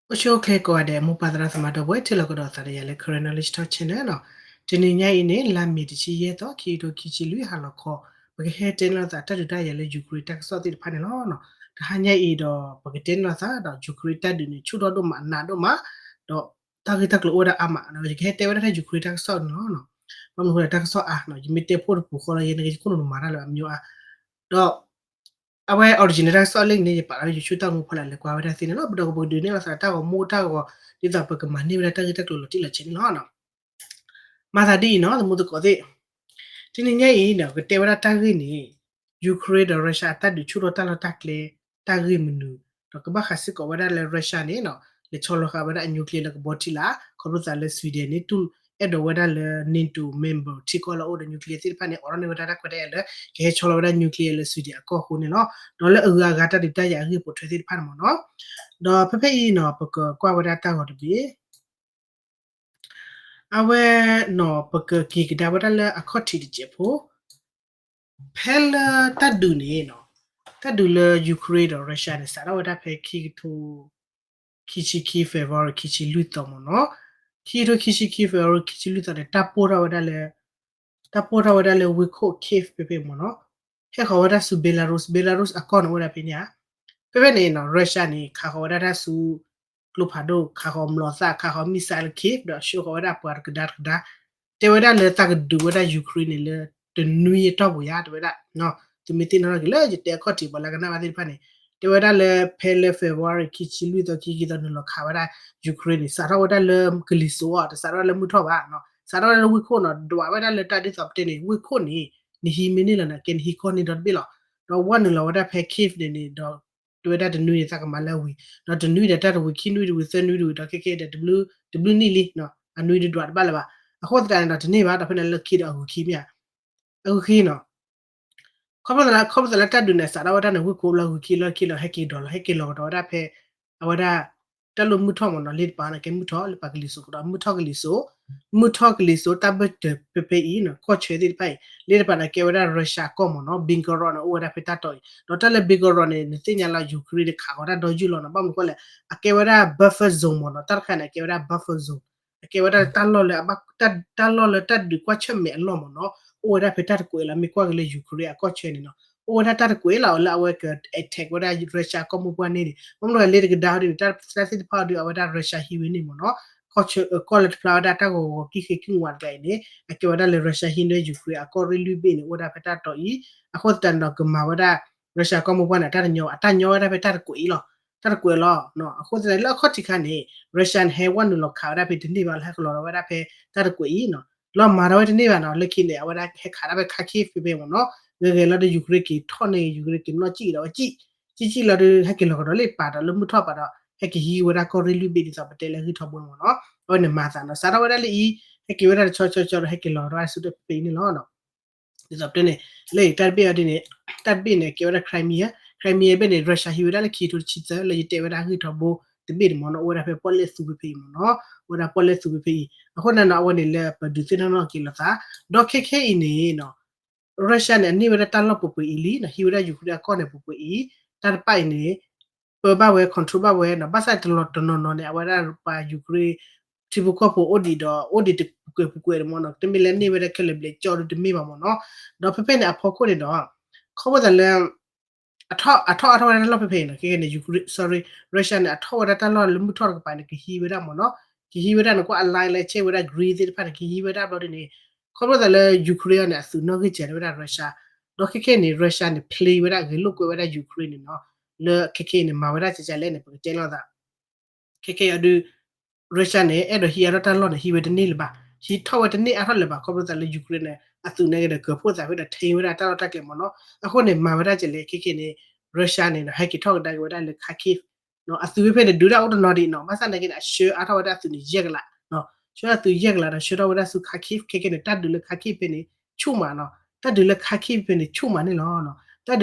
အိၣ်ဆူၣ်အိၣ်ချ့ကိးဂၤဒဲး မိၢ်ပၢ်သရၣ်သမါဒီပုၢ်ဝဲၢ် ထံၣ်လိာ်ကဒီးသးဒီးယၤလၢ Karen Knowledge Talk Channel နီၤ. တနံၤညါအံၤန့ၣ် လါမ့ၤတဆံယဲၢ်သီ ခံကထိခံဆံလွံၢ် ဟါလီၤခီ ပကဟဲတဲန့ၢ်လိာ်သးတၢ်ဒုးတၢ်ယၤလၢ Ukraine တၢ်ကစီၣ်သ့ၣ်တဖၣ်န့ၣ်လီၤ. တဟါညါအံၤဒီး ပကတဲန့ၢ်လိာ်သးဒီး Ukraine တၢ်ဒုးန့ၣ် ဆူၣ်ထီၣ်ဒိၣ်မး အနးဒိၣ်မး ဒီးတၢ်ဂ့ၢ်တၢ်ကျိၤအိၣ်ဝဲဒၣ်အါမး ဒီးယကဟဲတဲဝဲဒၣ်ထဲ Ukraine တၢ်ကစီၣ်န့ၣ်လီၤ. ဘၣ်မနုၤဃိလဲၣ် တၢ်ကစီၣ်အါနီၤ ယမ့ၢ်တဲဖှိၣ်တပူၤဃီလီၤ ယဲန့ၣ် ယခိၣ်နူာ်မၤတၢ်လၢအမ့ၢ်အါ ဒီး အဝဲ original တၢ်ကစီၣ်လၢန့ၣ် ယပာ်လီၤလၢ YouTube တၢ်ဂီၤမူဖီလာ် လဲၤကွၢ်ဝဲဒၣ်သ့န့ၣ်လီၤ. ပဒီးကပကဒုးနဲၣ်လိာ်သးတၢ်ဂီၤမူတၢ်ဂီၤ ဒ်သိးပကမၤန့ၢ်ဝဲဒၣ်တၢ်ဂ့ၢ်တၢ်ကျိၤလီၤတံၢ်လီၤဆဲးန့ၣ်လီၤ. မၤသးဒ်အံၤနီၤ သမူသကိးသ့ၣ်, တနံၤညါအံၤန့ၣ် ကတဲဝဲဒၣ်တၢ်ဂ့ၢ်န့ၣ် Ukraine ဒီး Russia အတၢ်ဒုးဆူၣ်ထီၣ်တၢ်လီၢ်တၢ်ကျဲ တၢ်ဂ့ၢ်မနုၤ, ဒီးကဘၣ်ဃးစ့ၢ်ကီးဝဲဒၣ်လၢ Russia န့ၣ်နီၤ လဲၤဆီလီၤဃာ်ဝဲဒၣ်အ nuclear လၢကဘီထံလာ် ခီဖျိသးလၢ Sweden န့ၣ် တူၢ်အဲၣ်ဒိးဝဲဒၣ်လၢ NATO member ထံကီၢ်လၢအအိၣ်ဒီး nuclear သ့ၣ်တဖၣ်န့ၣ် အိးထီၣ်န့ၢ်ဝဲဒၣ်တၢ်ခွဲးတၢ်ယာ်လၢ ကဟဲဆီလီၤဝဲဒၣ် nuclear လၢ Sweden အကီၢ်အဃိန့ၣ်လီၤ. ဒီးလၢအဂုၤအဂၤတၢ်ဒုးတၢ်ယၤအဂ့ၢ်ပိာ်ထွဲသ့ၣ်တဖၣ်န့ၣ်မ့ၢ်နီၤ, ဒီးဖဲဖဲအံၤနီၤ ပကကွၢ်ဝဲဒၣ်တၢ်ဂီၤတဘ့ၣ် အဝဲနီၤ ပကက့ၤကဒါဝဲဒၣ်လၢအခီၣ်ထံးတစဲးဖိ, ဖဲလၢတၢ်ဒုးန့ၣ်နီၤ, တၢ်ဒုးလၢ Ukraine ဒီး Russia န့ၣ် စးထီၣ်ဝဲဒၣ်ဖဲခံကထိ ခံဆံခံ February ခံဆံလွံၢ်သီမ့ၢ်နီၤ, ခံကထိခံဆံခံ February ခံဆံလွံၢ်သီန့ၣ် တၢ်ပိၢ်ထီၣ်ဝဲဒၣ်လၢ တၢ်ပိၢ်ထီၣ်ဝဲဒၣ်လၢဝ့ၢ်ခိၣ် Kyiv ဖဲဖဲမ့ၢ်နီၤ, ဟဲဃီၤဝဲဒၣ်ဆူ Belarus, Belarus အကီၢ်န့ၣ်အိၣ်ဝဲဒၣ်ဖဲန့ၣ်ဧါ, ဖဲဖဲန့ၣ်နီၤ Russia န့ၣ် ခးဃီၤဝဲဒၣ်တၢ်ဆူ ကျိဖးဒိၣ် ခးဃီၤမျိာ်သၣ် ခးဃီၤ missile လၢ Kyiv ဒီးဆှၢဃီၤဝဲဒၣ်ပှၤတကဒါတကဒါ, တဲဝဲဒၣ်လၢသးကဒုးဝဲဒၣ် Ukraine န့ၣ်လၢ တနွံအတီၢ်ပူၤယါ တဲဝဲဒၣ်, သုမ့ၢ်သ့ၣ်နီၣ်ထီၣ်က့ၤလၢယတဲအခီၣ်ထံးပှၤလၢကနၣ်ဘၣ်သ့ၣ်တဖၣ်န့ၣ်, တဲဝဲဒၣ်လၢဖဲလၢ February ခံဆံလွံၢ်သီ ခံဆံခံသီ နုာ်လီၤခးဝဲဒၣ် Ukraine န့ၣ် စးထီၣ်ဝဲဒၣ်လၢကလံၤစိးအီၤ တစးထီၣ်လၢမုၢ်ထီၣ်ဘၣ်, စးထီၣ်ဝဲဒၣ်လၢဝ့ၢ်ခိၣ်နီၤ ဒွးဝဲဒၣ်လၢတၢ်ဒ်သိးပတဲန့ၣ် ဝ့ၢ်ခိၣ်န့ၣ် နဟံးမ့ၢ်န့ၢ်လီၤန့ၣ် ကဲနဟံးကီၢ်န့ၢ်ဒီတဘ့ၣ်လီၤ, ဒီးဝဲနုာ်လီၤဝဲဒၣ်ဖဲ Kyiv န့ၣ်န့ၣ်ဒီး တဲဝဲဒၣ်တနွံန့ၣ် သးကမၤလၢဝံၤ, ဒီးတနွံဒီးတၢ်တဝံၤ ခံနွံတဝံၤ သၢနွံတဝံၤ ဒီးခဲကဲဒီး တဘျုးနံၣ်လံ, အနွံတဒွးတဘၣ်လၢၤဘၣ်, အဃိသတးန့ၣ်ဒီး တန့ၢ်ဘၣ် ဒီးဖဲန့ၣ်လၢခံဒီးအဂုၤခံမ့ၢ်ဧါ, အဂုၤခံနီၤ, ခီဖျိသးလၢ ခီဖျိသးလၢတၢ်ဒုးန့ၣ် စးထီၣ်ဝဲဒၣ်န့ၣ် ဝ့ၢ်ခိၣ်လၢအဂုၤခံလၢခံလီၤ ဟဲက့ၤဒီးလီၤ ဟဲက့ၤလီၤကဒီးဝဲဒၣ်ဖဲ အဝဲဒၣ် တၢ်လီၢ်မုၢ်ထီၣ်မ့ၢ်နီၤ လ့တပၤန့ၣ် ကဲမုၢ်ထီၣ်လၢပှၤကလံၤစိးကဒီး မုၢ်ထီၣ်ကလံၤစိး, မုၢ်ထီၣ်ကလံၤစိးတၢ်ဘၢၣ်စၢၤဖဲဖဲအံၤနီၤ ကီၢ်ဆၢသ့ၣ်တဖၣ်အံၤ လ့တပၤန့ၣ် ကဲဝဲဒၣ် Russia ကီၢ်မ့ၢ်နီၤ Belgorod န့ၣ် အိၣ်ဝဲဒၣ်ဖဲတၢ်တီၢ်အံၤ ဒီးတၢ်လၢ Belgorod န့ၣ် နသ့ၣ်ညါလၢ Ukraine န့ၣ် ခးဃီၤတၢ်ဒီယုၢ်လီၤနီၤ ဘၣ်မနုၤဃိလဲၣ် အကဲဝဲဒၣ် buffer zone မ့ၢ်နီၤ တၢ်တခါန့ၣ် အကဲဝဲဒၣ် buffer zone အကဲဝဲဒၣ်တၢ်လီၢ်လၢ တၢ်လီၢ်လၢတၢ်ဒုးကွၢ်ဆၢၣ်မဲာ်အလီၢ်မ့ၢ်နီၤ အိၣ်ဝဲဒၣ်ဖဲတၢ်တကွဲးလီၤ မ့ၢ်ကွၢ်က့ၤလၢ Ukraine အကီၢ်ဆၢန့ၣ်နီၤ အိၣ်ဝဲဒၣ်တၢ်တကွဲးလီၤလၢအဝဲက attack ဝဲဒၣ် Russia ကီၢ်မိၢ်ပှၢ်န့ၣ်န့ၣ် ဘၣ်မနုၤလၢလ့တကဒါဟီဒ်န့ၣ် တၢ်သ့ၣ်တဖၣ်ဟီဒ်အဝဲဒၣ် Russia ဟံးဝဲန့ၣ်မ့ၢ်နီၤ ကီၢ်လၢတဖျါဝဲဒၣ်တၢ်ဂီၤဂီၤကံၢ်ဃ့ကံၢ်ဝါတဂၤအံၤန့ၣ် အကဲဝဲဒၣ်လၢ Russia ဟံးန့ၢ် Ukraine အကီၢ်ရ့ၣ်လွံၢ်ဘ့ၣ်န့ၣ် အိၣ်ဝဲဒၣ်ဖဲတၢ်တီၢ်အံၤ အဃိသတးန့ၣ်ဒီးကမၤဝဲဒၣ် Russia ကီၢ်မိၢ်ပှၢ်န့ၣ် တၢ်တညီဘၣ် အတၢ်ညီဝဲဒၣ်ဖဲတၢ်တကွဲးအံၤလီၤ တၢ်တကွဲးလီၤ အဃိသတးန့ၣ်လၢအခီၣ်ထံးခါန့ၣ် Russia န့ၣ် ဟဲဝဲနုာ်လီၤခးဝဲဒၣ်ဖဲတန့ၢ်ဘၣ်လၢဟဲကလီၤဒီးဝဲဒၣ်ဖဲတၢ်တကွဲးအံၤနီၤ လီၤမၤထီၣ်ဝဲတန့ၢ်ဘၣ်နီၤ လၢခံန့ၣ် အဝဲဒၣ်ဟဲခးဒၣ်ဖဲ Kharkiv ဖဲဖဲမ့ၢ်နီၤ ဂဲၤဂဲၤလီၤဒီး Ukraine က့ၤထီၣ်န့ၢ် Ukraine က့ၤနီၢ်ကံၣ်ဒီးဝဲကံၣ် ကံၣ်ကံၣ်လီၤဒီး ဟဲက့ၤလီၤကဒီးလၢပာ်ဒီးလၢမုၢ်ထီၣ်ပာ်ဒီး ဟဲက့ၤဟံးဝဲဒၣ်ကီၢ်ရ့ၣ်လွံၢ်ဘ့ၣ်ဒ်သိးပတဲလၢဂံၢ်ထီဘိန့ၣ်မ့ၢ်နီၤ အဝဲန့ၣ်မၤသးနီၤ စးထီၣ်ဝဲဒၣ်လၢအံၤ ဟဲက့ၤဝဲဒၣ်တဆီဆီဆီဒီး ဟဲက့ၤလီၤကဒီးဆူတဖဲအံၤန့ၣ်လီၤ ဒ်သိးပတဲန့ၣ် လၢအံၤတၢ်တဘ့ၣ်အီၤဒ်န့ၣ် တၢ်တဘ့ၣ်န့ၣ် ကဲဝဲဒၣ် Crimea, Crimea ဘ့ၣ်န့ၣ် Russia ဟံးဝဲဒၣ်လၢခံကထိတဆံသၢ လၢယတဲဝဲဒၣ်ဂံၢ်ထီဘိတဘ့ၣ်န့ၣ်မ့ၢ်နီၤ အိၣ်ဝဲဒၣ်ဖဲပီၣ်လဲၣ်သူဖဲဖဲအံၤမ့ၢ်နီၤ အိၣ်ဝဲဒၣ်ပီၣ်လဲၣ်သူဖဲဖဲအံၤ အဃိန့ၣ်နီၤ အဝဲန့ၣ်လၢပဒုးသ့ၣ်နီၣ်နီၣ်က့ၤလိာ်သး ဒီးခဲခဲအံၤန့ၣ်နီၤ Russia န့ၣ် အန့ၢ်ဝဲဒၣ်တၢ်လီၢ်ပှဲၤပှဲၤအံၤလံနီၤ ဟံးဝဲဒၣ် Ukraine အကီၢ်န့ၣ်ပှဲၤပှဲၤအံၤ တၢ်တဖၣ်အံၤန့ၣ် ပၢဘၣ်ဝဲ control ဘၣ်ဝဲနီၤ ဘၣ်ဆၣ်တနီၤနီၤန့ၣ် အဝဲဒၣ်ပှၤ Ukraine ထံဖိကီၢ်ဖိအိၣ်ဒံးဒီး အိၣ်ဒံးတပှဲၤပှဲၤမ့ၢ်နီၤ တမ့ၢ်လၢန့ၢ်ဝဲဒၣ်ခဲလၢာ်ဘျဲးကၠီဒီးတမ့ၢ်ဘၣ်မ့ၢ်နီၤ ဒီးဖဲဖဲန့ၣ်အဖီခိၣ်န့ၣ်ဒီး ခီဖျိသးလၢ အထီၣ်အထီၣ်ဝဲဒၣ်တၢ်လီၢ်ဖဲဖဲအံၤနီၤ ခဲခဲန့ၣ် Ukraine sorry Russia န့ၣ် အထီၣ်ဝဲဒၣ်တၢ်လီၢ်လၢမုၢ်ထီၣ်တကပၤန့ၣ် ကဟံးဝဲဒၣ်မ့ၢ်နီၤ ကဟံးဝဲဒၣ်န့ၣ် ကွၢ်အ line လၢဆဲးဝဲဒၣ် Greece သ့ၣ်တဖၣ်န့ၣ် ကဟံးဝဲဒၣ်ဘျီဒ်န့ၣ် ခီဖျိသးလၢ Ukraine အံၤန့ၣ် အသုးနီၣ်ဂံၢ်စၢ်န့ၢ်ဝဲဒၣ် Russia ဒီးခဲခဲန့ၣ် Russia န့ၣ် play ဝဲဒၣ် ဂဲၤလိာ်ကွဲဝဲဒၣ် Ukraine န့ၣ်နီၤ လၢခဲခဲအံၤန့ၣ် မၤဝဲဒၣ်ကကလဲၣ်န့ၣ် ပကတဲလိာ်သး ခဲခဲအံၤဒုး Russia န့ၣ် အဲၣ်ဒိးဟံးအါထီၣ်တၢ်လီၢ်န့ၣ် ဟံးဝဲတန့ၢ်လၢၤဘၣ် ဟံးထီၣ်ဝဲတန့ၢ်အါထီၣ်လၢၤဘၣ် ခီဖျိသးလၢ Ukraine န့ၣ် အသုးန့ၣ်ကဒီးကၢၤဖှိၣ်သးဖဲဒီး ထိန်း ဝဲဒၣ်တၢ်လီၢ်တၢ်ကျဲမ့ၢ်နီၤ အဃိန့ၣ် မၤဝဲဒၣ်ကလဲၣ် ခဲခဲန့ၣ် Russia န့ၣ်ဒီး ဟဲက့ၤထီၣ်ကဒါက့ၤဝဲဒၣ်လၢ Kharkiv အသုးဝဲဖဲန့ၣ် ဒုးဒၣ်အိၣ်တနီၤဒံးနီၤ ဘၣ်ဆၣ်နာ်က့န့ၣ် အဆှၢအါထီၣ်ဝဲဒၣ်အသုးန့ၣ် ယဲၢ်ကလး ဆှၢအသုးယဲၢ်ကလးဒီး ဆှၢထီၣ်ဝဲဒၣ်ဆူ Kharkiv ခဲခဲန့ၣ် တၢ်ဒုးလၢ Kharkiv ဖဲန့ၣ် ဆူၣ်မးနီၤ တၢ်ဒုးလၢ Kharkiv ဖဲန့ၣ် ဆူၣ်မးန့ၣ်လီၤနီၤ တၢ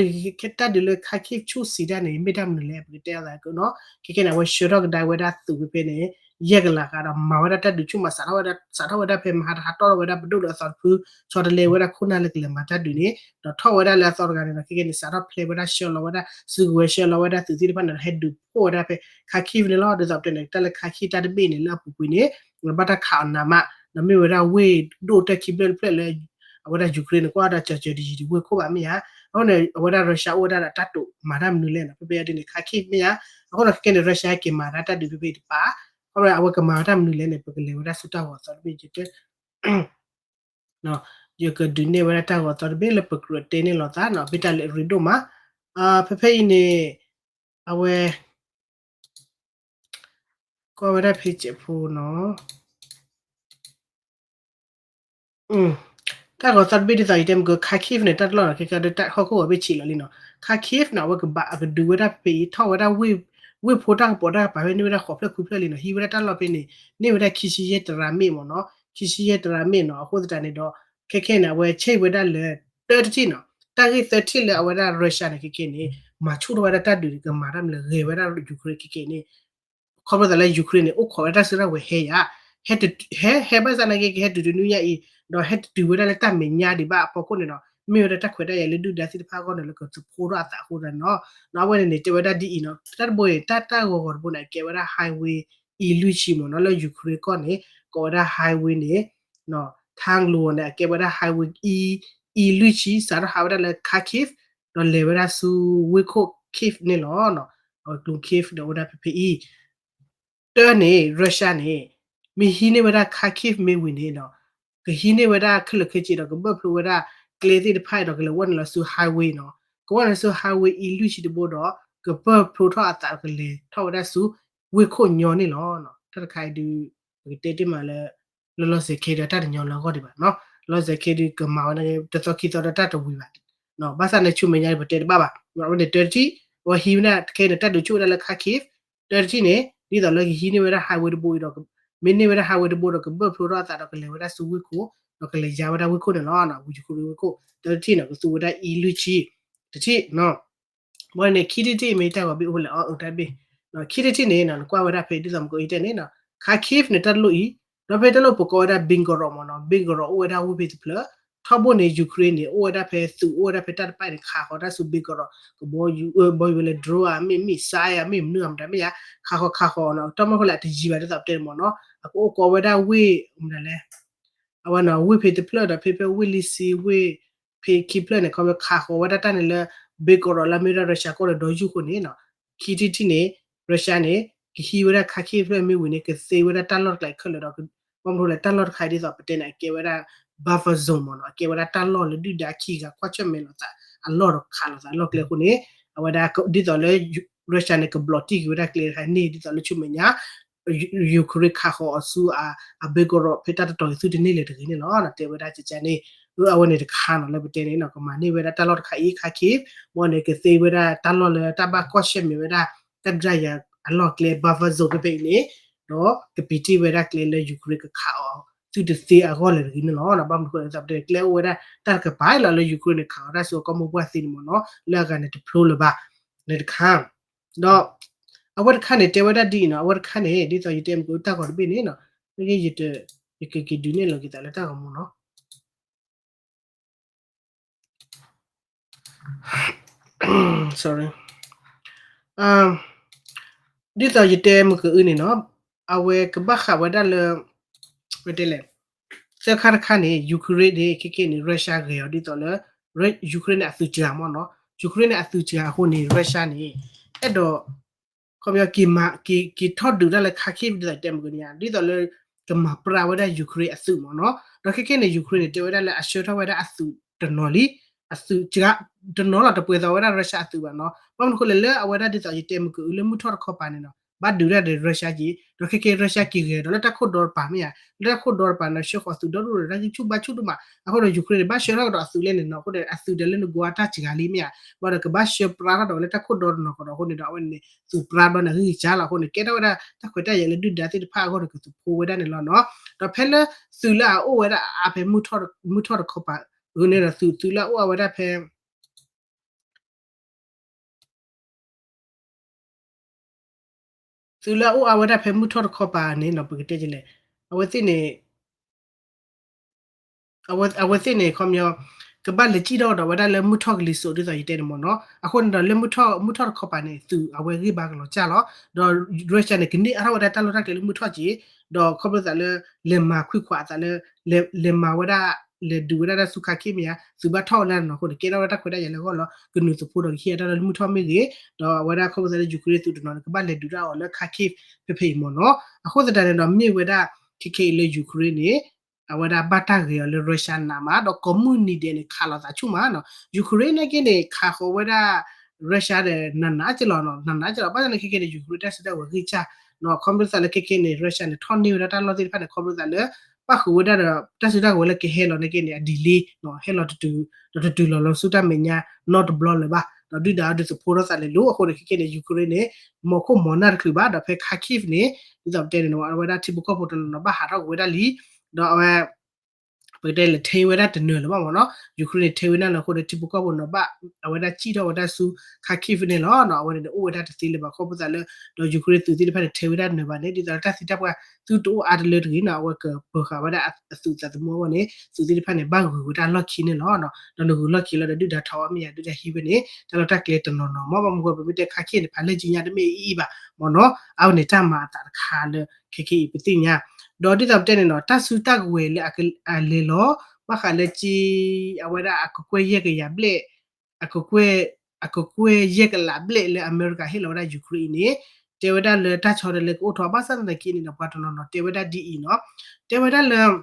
်ဒုးလၢ Kharkiv ဆူၣ်စံးတၢ်န့ၣ် မ့ၢ်တၢ်မနုၤလဲၣ် ပကတဲအသးကနီၤ. ခဲခဲန့ၣ် အဝဲဆှၢထီၣ်ကဒါဝဲဒၣ်သုးဖဲဖဲန့ၣ် ယဲၢ်ကလးဃးဒီး မၤဝဲဒၣ်တၢ်ဒုးဆူၣ်မး စးထီၣ်ဝဲဒၣ် စးထီၣ်ဝဲဒၣ်ဖဲမဟါတဟးထီၣ်ထီၣ်ဝဲဒၣ်ပဒိၣ်ဒီးအသီတဖု ဆီတလဲဝဲဒၣ်ခိၣ်နၢ်လၢကလဲၤမၤတၢ်ဒုးန့ၣ် ဒီးထီၣ်ဝဲဒၣ်လၢအသီတဂၤန့ၣ်ဒီး ခဲခဲန့ၣ် စးထီၣ်ဖျဲးဝဲဒၣ်ဆှၢလီၤဝဲဒၣ် စုကဝဲၤဆှၢလီၤဝဲဒၣ်သုးသ့ၣ်တဖၣ်န့ၣ်ဒီး ဟဲဒုးဖှိၣ်ဝဲဒၣ်ဖဲ Kharkiv န့ၣ်လီၤ. ဒ်သိးပတဲန့ၣ် တၢ်လၢ Kharkiv တၢ်တဘ့ၣ်န့ၣ် လၢအပူၤကွံာ်န့ၣ် ဘၣ်တၢ်ခးအီၤနးမး ဒီးမ့ၢ်ဝဲဒၣ်ဝ့ၢ်ဒိၣ်တၢ်ခံဖျၢၣ်တဖျၢၣ်လၢ အဝဲဒၣ် Ukraine န့ၣ် ကွၢ်ဒီးကၠီၤကၠီၤတယံၤတဝ့ၢ်ခိၣ်ဘၣ်မ့ၢ်ဧါ. အဃိန့ၣ် အဝဲဒၣ် Russia အိၣ်ဝဲဒၣ်ဒီးတၢ်တိာ်မၤတၢ်မနုၤလဲၣ်နီၤ ဖဲဖဲအဒ်န့ၣ် Kharkiv မ့ၢ်ဧါ. အဃိဒီးခဲခဲန့ၣ် Russia ဟဲက့ၤမၤတၢ်တၢ်ဒုးဖဲဖဲအံၤတပၤ အဃိဒီးအဝဲကမၤတၢ်မနုၤလဲၣ်န့ၣ် ပကလဲၤဝဲဒၣ်ဆူတၢ်ဂီၤသီတဘ့ၣ် ယတဲ ယကဒုးနဲၣ်ဝဲဒၣ်တၢ်ဂီၤသီတဘ့ၣ်လၢပကြၢးတဲန့ၢ်လိာ်သးနီၤ မ့ၢ်တၢ်လၢအရ့ဒိၣ်မး. ဖဲဖဲအံၤန့ၣ် အဝဲ ကွၢ်ဝဲဒၣ်ဖဲစဲးဖိနီၤ တၢ်ဂီၤသီတဘ့ၣ်ဒ်သိးယတဲမ့ၢ်က Kharkiv န့ၣ် တၢ်တလီၢ်နီၤ ခဲကဒီးတၢ်ဟီၣ်ခိၣ်ဂီၤဘ့ၣ်ဆံးလီၤလံနီၤ Kharkiv နီၤ အဝဲကဘၣ်အကဒုးဝဲဒၣ်ဖဲဖဲအံၤ ထီၣ်ဝဲဒၣ် ဝ့ၢ်ဖိတၢ်ကပီၤတၢ်ကပၤဖဲန့ၢ်ဝဲဒၣ်ဃိးဖျၢၣ်ခွံဖျၢၣ်လံနီၤ ဟံးဝဲဒၣ်တၢ်လီၢ်ဖဲန့ၣ် န့ၢ်ဝဲဒၣ်ခံဆံယဲၢ်တရၤမ့ၣ်မ့ၢ်နီၤ ခံဆံယဲၢ်တရၤမ့ၣ်နီၤ အဃိသတးန့ၣ်ဒီး ခဲခဲန့ၣ် အဝဲဆဲးဝဲဒၣ်လၢ တၢတထံၣ်နီၤ တၢ်ဂ့ၢ်သၢထံၣ်လၢအဝဲဒၣ် Russia န့ၣ် ခဲခဲန့ၣ် မၤဆူၣ်ထီၣ်ဝဲဒၣ်တၢ်ဒုးန့ၣ် ကမၤတၢ်မနုၤလဲၣ် ဂဲၤဝဲဒၣ် Ukraine ခဲခဲန့ၣ် ခီဖျိသးလၢ Ukraine န့ၣ် အိၣ်ခိးဝဲဒၣ်တၢ်စုတၢ်ဝဲၤဟဲယၤ ဟဲ ဟဲ ဟဲဘၣ်ဆၣ်နာ်က့ ကဟဲတုၤတနွံညါအံၤ ဒီးဟဲတတုၤဝဲဒၣ်လၢတၢ်မဲာ်ညါဒံးဘၣ်အဖီခိၣ်န့ၣ်ဒီး မ့ၢ်ဝဲဒၣ်တၢ်ခွဲးတၢ်ယာ်လၢဒုၣ်ဒါသ့ၣ်တဖၣ်အဂီၢ်န့ၣ် လၢကသုးဖိထီၣ်အသးအဃိသတးန့ၣ်လီၤ. အဝဲန့ၣ်န့ၣ် တဲဝဲဒၣ်ဒ်အံၤနီၤ တၢ်တဘိအံၤ တၢ်တၢ်ဂီၤဂီၤတဘိန့ၣ် အကဲဝဲဒၣ် highway Eလွံၢ်ဆံမ့ၢ်နီၤ လၢ Ukraine ကီၢ်န့ၣ် ကိးဝဲဒၣ် highway န့ၣ် ထၣ်လူၤန့ၣ် အကဲဝဲဒၣ် highway E လွံၢ်ဆံ စးထီၣ်ဟးဝဲဒၣ်လၢ Kharkiv ဒီးလဲၤဝဲဒၣ်ဆူဝ့ၢ်ခိၣ် Kyiv န့ၣ်လီၤ. အဝဲကျိ Kyiv ဒီးအိၣ်ဝဲဒၣ်ဖဲဖဲအံၤ တၢ်န့ၣ် Russia န့ၣ် မ့ၢ်ဟံးန့ၢ်ဝဲဒၣ် Kharkiv မ့ၢ်ဝံၤန့ၣ်ဒီး ကဟံးန့ၢ်ဝဲဒၣ်ခဲလၢာ်ခဲဆ့ဒီး ကဘၢၣ်ဖျိဝဲဒၣ်ကျဲသ့ၣ်တဖၣ်အံၤဒီး ကလဲၤဝဲန့ၣ်လီၤဆူ highway နီၤ ကဝဲန့ၣ်လီၤဆူ highway Eလွံၢ်ဆံတဘိဒီး ကဘၢၣ်ဖျိထီၣ်အသးကလဲၤထီၣ်ဝဲဒၣ်ဆူ ဝ့ၢ်ခိၣ်ညီန့ၣ်လီၤ. တၢ်တခါအံၤဒုး ပကတဲတ့ၢ်မးလၢ လီၤလီၤဆဲးဆဲးဒီး တၢ်တညီလၢအဂီၢ်ဒံးဘၣ်နီၤ လီၤလီၤဆဲးဆဲးဒုး ကမၤဝဲန့ၣ် တသီခံသီဒီးတၢ်တဝံၤဘၣ် ဘၣ်ဆၣ်န့ၣ် ဆူမဲာ်ညါပတဲတဘၣ်ဘၣ် အဝဲန့ၣ်တၢတထံၣ် အဝဲဟံးဝဲဒၣ်ခဲန့ၣ် တၢ်ဒုးဆူၣ်ဝဲဒၣ်လၢ Kharkiv တၢတထံၣ်န့ၣ် ဒ်သိးလၢကဟံးန့ၢ်ဝဲဒၣ် highway တဘိအံၤဒီး မ့ၢ်န့ၢ်ဝဲဒၣ် highway တဘိဒီး ကဘၢၣ်ဖျိထီၣ်အသးဒီး ကလဲၤဝဲဒၣ်ဆူဝ့ၢ်ခိၣ် ဒီးကလဲၤယါဝဲဒၣ်ဝ့ၢ်ခိၣ်န့ၣ်လီၤ. ဝံၤယဃုရ့ဝ့ၢ်ခိၣ် တၢတထံၣ်န့ၣ် ကသူဝဲဒၣ် Eလွံၢ်ဆံ တထံၣ် ဘၣ်န့ၣ် ခံထံၣ်တထံၣ်မ့ၢ်တၢ်ဂီၤဘ့ၣ်အိၣ်ဖဲလဲၣ်အီၤ အတၢ်ဘ့ၣ် ခံထံၣ်တထံၣ်န့ၣ် နကွၢ်ဝဲဒၣ်ဖဲဒ်သိးမ့ၢ်ကအိၣ်တဲန့ၣ် Kharkiv န့ၣ် တၢ်တလိၣ်အံၤ ဒီးဖဲတၢ်လိၣ်ပကိးဝဲဒၣ် Belgorod မ့ၢ်နီၤ Belgorod အိၣ်ဝဲဒၣ်ဝ့ၢ်ဖဲတဖျၢၣ် ထီဘိန့ၣ် Ukraine န့ၣ် အိၣ်ဝဲဒၣ်ဖဲသုးအိၣ်ဝဲဒၣ်ဖဲတၢ်တဖၣ်န့ၣ် ခးဃီၤတၢ်ဆူ Belgorod ကဘီယူၤ ဘီယူၤဝဲလၢ drone ဧါ မ့ၢ် missile ဧါ မ့ၢ်မနုၤဧါမတၤမ့ၢ်ယါ ခးဃီၤခးဃီၤနီၤ တၢ်မ့ၢ်ဃိလၢအတယံၤဘၣ်ဒ်သိးပတဲန့ၣ်မ့ၢ်နီၤ အကအိၣ်ကိးဝဲဒၣ်ဝ့ၢ် မတၤလဲၣ် အဝဲနီၤ ဝ့ၢ်ဖဲတဖျၢၣ်ဒီးဖဲဖဲဝ့ၢ်လံစ့ဝ့ၢ် ဖဲခံဖျၢၣ်န့ၣ် ခီဖျိခးဃီၤဝဲဒၣ်တၢ်န့ၣ်လၢ Belgorod လၢမ့ၢ်ဝဲဒၣ် Russia ကီၢ်ဒီးဒီယူၢ်ဃိန့ၣ်နီၤ ခံထံၣ်တထံၣ်န့ၣ် Russia န့ၣ် ကဟံးဝဲဒၣ် Kharkiv ဖျၢၣ်မ့ၢ်ဝံၤန့ၣ် ကသ့ဝဲဒၣ်တၢ်လီၢ်တကျါခဲလၢာ်ဒီး ဘၣ်မနုၤလဲၣ် တၢ်လီၢ်တခါအံၤဒ်သိးပတဲန့ၣ် အကဲဝဲဒၣ် buffer zone မ့ၢ်နီၤ အကဲဝဲဒၣ်တၢ်လီၢ်လၢဒုၣ်ဒါခံဂၤကွၢ်ဆၢၣ်မဲာ်လိာ်သး အလီၢ်ဒီးခးလိာ်သးအလီၢ်ကျဲအဃိန့ၣ် အဝဲဒၣ်ဒ်သိးလၢ Russia န့ၣ် ကဘျီးတံၢ်က့ၤဝဲဒၣ်ကျဲတခါန့ၣ် ဒ်သိးလၢဆူမဲာ်ညါ Ukraine ခးဃီၤအီၤဆူအ Belgorod ဖဲတၢ်တတီၤအံၤသုတန့ၢ်လၢၤတဂ့ၤန့ၣ်လီၤ. တဲဝဲဒၣ်ကကန့ၣ် အဝဲန့ၣ်တခါနီၤ လၢပတဲန့ၣ်နီၤ ကမၤန့ၢ်ဝဲဒၣ်တၢ်လီၢ်တခါအံၤ Kharkiv ဘၣ်န့ၣ် ကသ့ဝဲဒၣ်တၢ်လီၢ်လၢတၢ်ဘၣ်ကွၢ်ဆၢၣ်မဲာ်ဝဲဒၣ် တၢ်ဒုးတၢ်ယၤအလီၢ်ကျဲ buffer zone ဖဲဖဲအံၤန့ၣ် ဒီးကပံးတ့ၢ်ဝဲဒၣ်ကျဲလၢ Ukraine ကခးအီၤ သုတသ့အဂီၢ်လၢၤတဂ့ၤန့ၣ်လီၤ. ဘၣ်မနုၤဃိလဲၣ် ဒ်သိးပတဲန့ၣ် ကျဲအိၣ်ဝဲဒၣ်တၢ်တကပၤလီၤလၢ Ukraine န့ၣ် ခးအီၤတၢ်ဆူအကီၢ်မိၢ်ပှၢ်သ့န့ၣ်မ့ၢ်နီၤ လၢအဂၤန့ၣ်တဖျိလၢၤဘၣ် န့ၣ်တခါ ဒီး အဝဲတခါန့ၣ် တဲဝဲဒၣ်ဒ်အံၤနီၤ အဝဲတခါန့ၣ် ဒ်သိးယတဲမ့ၢ်ကတၢ်ဂီၤတဘ့ၣ်န့ၣ်နီၤ ယကက့ၤဒုးနဲၣ်လီၤက့ၤသးလၢတၢ်ဂီၤမူနီၤ sorry ဒ်သိးယတဲမ့ၢ်ကအုန့ၣ်နီၤ အဝဲကဘၣ်ဃးဝဲဒၣ်လၢ ဝဲတဲလဲၣ် သၢခါတခါန့ၣ် Ukraine န့ၣ် ခဲကဲန့ၣ် Russia ဂဲၤအီၤဒ်သိးလၢ Ukraine န့ၣ် အသုးစှၤမ့ၢ်နီၤ Ukraine န့ၣ် အသုးစှၤအဃိန့ၣ် Russia န့ၣ် အဲၣ်ဒိး ခီပညီ က့ၤထီၣ်ဒုးတၢ်လၢ Kharkiv ဒ်သိးတဲမ့ၢ်ကန့ၣ် ဒ်သိးလၢ ကမၤပြၢဝဲဒၣ် Ukraine အသုးမ့ၢ်နီၤ ဒီးခဲကဲန့ၣ် Ukraine န့ၣ် တဲဝဲဒၣ်လၢအဆှၢထီၣ်ဝဲဒၣ်အသုးတနီၤလံ အသုးစှၤ တနီၤလီၤ တပှဲၤသိးဝဲဒၣ် Russia အသုးဘၣ်နီၤ ဘၣ်မနုၤဃိလဲၣ်လၢအဝဲဒၣ်ဒ်သိးယတဲမ့ၢ်ကအုလၢမုၢ်ထီၣ်တခီပၤန့ၣ်နီၤ ဘၣ်ဒုးတၢ်ဒီး Russia က့ ဒီးခဲကဲ Russia က့ၤဂဲၤဒီးလၢတၢ်ခိၣ်ဒီတပၤမ့ၢ်ဧါ လၢတၢ်ခိၣ်ဒီတပၤန့ၣ် ဆှၢဃီၤသုးဒီဒူၣ်ဒီးတၢ်ဆူၣ်ဘၣ်ဆူၣ်ဒိၣ်မး အဃိဒီး Ukraine န့ၣ် ဘၣ်ဆှၢထီၣ်ကဒီးအသုးလဲၣ်န့ၣ်နီၤ အဃိဒီးအသုးဒီးလၢနဂီၤအတၢ်စှၤလံမ့ၢ်ဧါ ဘၣ်ဒီးကဘၣ်ဆှၢပြၢထီၣ်ဒီးလၢတၢ်ခိၣ်ဒီတနီၤကဒီးအဃိန့ၣ်ဒီး အဝဲန့ၣ် သုးပြၢဒီးနဂံၢ်စၢ်လီၤအဃိန့ၣ် ကဲထီၣ်ဝဲဒၣ်တၢ်ခွဲးတၢ်ယာ်လၢဒုၣ်ဒါသ့ၣ်တဖၣ်အဂီၢ်ဒီးကသုးဖိဝဲဒၣ်န့ၣ်လီၤနီၤ ဒီးဖဲလၢသုးလၢအအိၣ်ဝဲဒၣ်အါအါဖဲ မုၢ်ထီၣ်တခီပၤ အန့ၣ်ဒီးသုး သုးလၢအအိၣ်အဝဲဒၣ်ဖဲ သုးလၢအအိၣ်အါဝဲဒၣ်ဖဲမုၢ်ထီၣ်တခီပၤန့ၣ်နီၤ ပကတဲကလဲၣ်, အဝဲသ့ၣ်န့ၣ် အဝဲသ့ၣ်န့ၣ် ခီပညီ ကဘၣ်လဲၤစံၣ်ထီၣ်ကဒီးဝဲဒၣ်လၢမုၢ်ထီၣ်ကလံၤစိးဒ်သိးယတဲန့ၣ်မ့ၢ်နီၤ. အဃိန့ၣ်ဒီးလၢမုၢ်ထီၣ်တခီပၤန့ၣ် သုးအဝဲဂံၢ်ဘါကလီၤကၢ်လီၤ. ဒီး Russia န့ၣ် ကန့ၢ်အါထီၣ်ဝဲဒၣ်တၢ်လီၢ်တၢ်ကျဲလၢမုၢ်ထီၣ်က့ၤ, ဒီးခီဖျိသးလၢ လဲၤမၤခွံခွးအသးလၢ လဲၤမၤဝဲဒၣ် လဲၤဒုးဝဲဒၣ်တၢ်ဆူ Kharkiv မ့ၢ်ဧါ, သုးဘၣ်ထီၣ်ဝဲဒၣ်နီၤအဃိန့ၣ် ကဲထီၣ်ဝဲဒၣ်တၢ်ခွဲးတၢ်ယာ်လၢအဂီၢ်လီၤ. ကနုာ်သဖိဒီးကဟ့ၣ်အတၢ်လီၢ်လၢမုၢ်ထီၣ်မ့ၢ်ဂ့ၤ, ဒီးအဝဲဒၣ်ခီဖျိသးလၢ Ukraine သုးတနီၤန့ၣ် ကဘၣ်လဲၤဒုးတၢ်အီၤလၢ Kharkiv ဖဲဖဲအံၤမ့ၢ်နီၤ. အဃိသတးန့ၣ်ဒီး မ့ၢ်ဝဲဒၣ် ခဲခဲအံၤလၢ Ukraine န့ၣ် အဝဲဒၣ်ဘၣ်တၢ်ဂဲၤအီၤလၢ Russia နးမး ဒီးကိးမုၢ်နံၤဒဲးန့ၣ် ခးလိာ်သးဆူၣ်မးနီၤ. Ukraine နာ်က့န့ၣ် ခးဃီၤဝဲဒၣ် Russia ဒီး နးနးကလီၤနီၤ, နးနးကလီၤ. ဘၣ်ဆၣ်န့ၣ် ခဲခဲန့ၣ် Ukraine တၢ်စုတၢ်ကဝဲၤဂံၢ်စၢ်နီၤ. ခီဖျိသးလၢခဲခဲန့ၣ် Russia န့ၣ် ထီၣ်န့ၢ်ဝဲဒၣ်တၢ်လီၢ်သ့ၣ်တဖၣ်န့ၣ် ခီဖျိသးလၢ ပၣ်ဃုာ်ဝဲဒၣ်ဒီး တၢ်စုတၢ်ကဝဲၤလၢကဟဲလီၤနာ်က့န့ၣ် အ delay နီၤ, ဟဲလီၤတတုၤ ဒီးတတုၤလီၤလီၤဆူတၢ်မဲာ်ညါနီတဘျီလၢၤဘၣ်. ဒီးဒုၣ်ဒါအီၤဒုးသဖိထီၣ်သးလဲၤလိၤအဃိန့ၣ် ခဲခဲန့ၣ် Ukraine န့ၣ် မီၤခိၣ်မီၤနၢ်တချုးဘၣ် ဒီးဖဲ Kharkiv န့ၣ် ဒ်သိးပတဲန့ၣ် အဝဲဒၣ်ထံဖိကီၢ်ဖိတနီၤနီၤဘၣ်ဟးထီၣ်ကွံာ်ဝဲဒၣ်လံ, ဒီးအဝဲ ပကတဲလၢ ထိန်း ဝဲဒၣ်တနၢၤလၢၤဘၣ်မ့ၢ်နီၤ. Ukraine န့ၣ် ထိန်း ဝဲဒၣ်လၢအဃိန့ၣ် ထံဖိကီၢ်ဖိနီၤဘၣ် အဝဲဒၣ်စံၣ်ထီၣ်ဝဲဒၣ်ဆူ Kharkiv န့ၣ်လီၤ. အဝဲန့ၣ်န့ၣ် အိၣ်ဝဲဒၣ်တသ့လၢၤဘၣ် ခီဖျိသးလၢ ဒီး Ukraine သုးသ့ၣ်တဖၣ်န့ၣ် ထိန်း ဝဲဒၣ်တနၢၤဘၣ်န့ၣ် ဒ်သိးလၢတၢ်သံတၢ်ပှၢ် သုတအိၣ်အါတလၢတဂ့ၤနီၤ အဝဲကပၢၤဃာ်ဝဲဒၣ်အသုးသးသမူအဂီၢ်န့ၣ် သုးသ့ၣ်တဖၣ်န့ၣ် ဘၣ်ဂုာ်ဝဲတၢ်လီၢ်ခံန့ၣ်လီၤ. ဒီးနဂုာ်လီၢ်ခံလီၤဒီး ဒုၣ်ဒါထီၣ်အီၤမ့ၢ်ယၤ ဒုၣ်ဒါဟံးဝဲန့ၣ် တၢ်လီၢ်တၢ်ကျဲတနီၤနီၤ မ့ၢ်ဘၣ်မနုၤဃိ ပမ့ၢ်တဲ Kharkiv န့ၣ် ဖးလဲၢ်ကံညါတမ့ၢ်အံၤအံၤဘၣ်မ့ၢ်နီၤ. အဝဲန့ၣ်တၢ်မၤအသးတခါလၢ ခဲခဲအံၤပသ့ၣ်ညါ ဒီးဒ်သိးပတဲန့ၣ်နီၤ တၢ်စုတၢ်ကဝဲၤလၢအလဲၤလီၤ ဘၣ်ဃးလၢက့ အဝဲဒၣ်အကကွဲၢ်ယဲၢ်ကယၤဘျဲၣ် အကကွဲၢ် အကကွဲၢ်ယဲၢ်ကလးဘျဲၣ်လၢအမဲရကၤဟ့ၣ်လီၤဝဲဒၣ် Ukraine အံၤန့ၣ် တဲဝဲဒၣ်လၢတၢ်ဆီတလဲကအိၣ်ထီၣ် ဘၣ်ဆၣ်သနာ်က့န့ၣ်ဒီး ပှၤတနီၤနီၤတဲဝဲဒၣ်ဒ်အံၤနီၤ တဲဝဲဒၣ်လၢ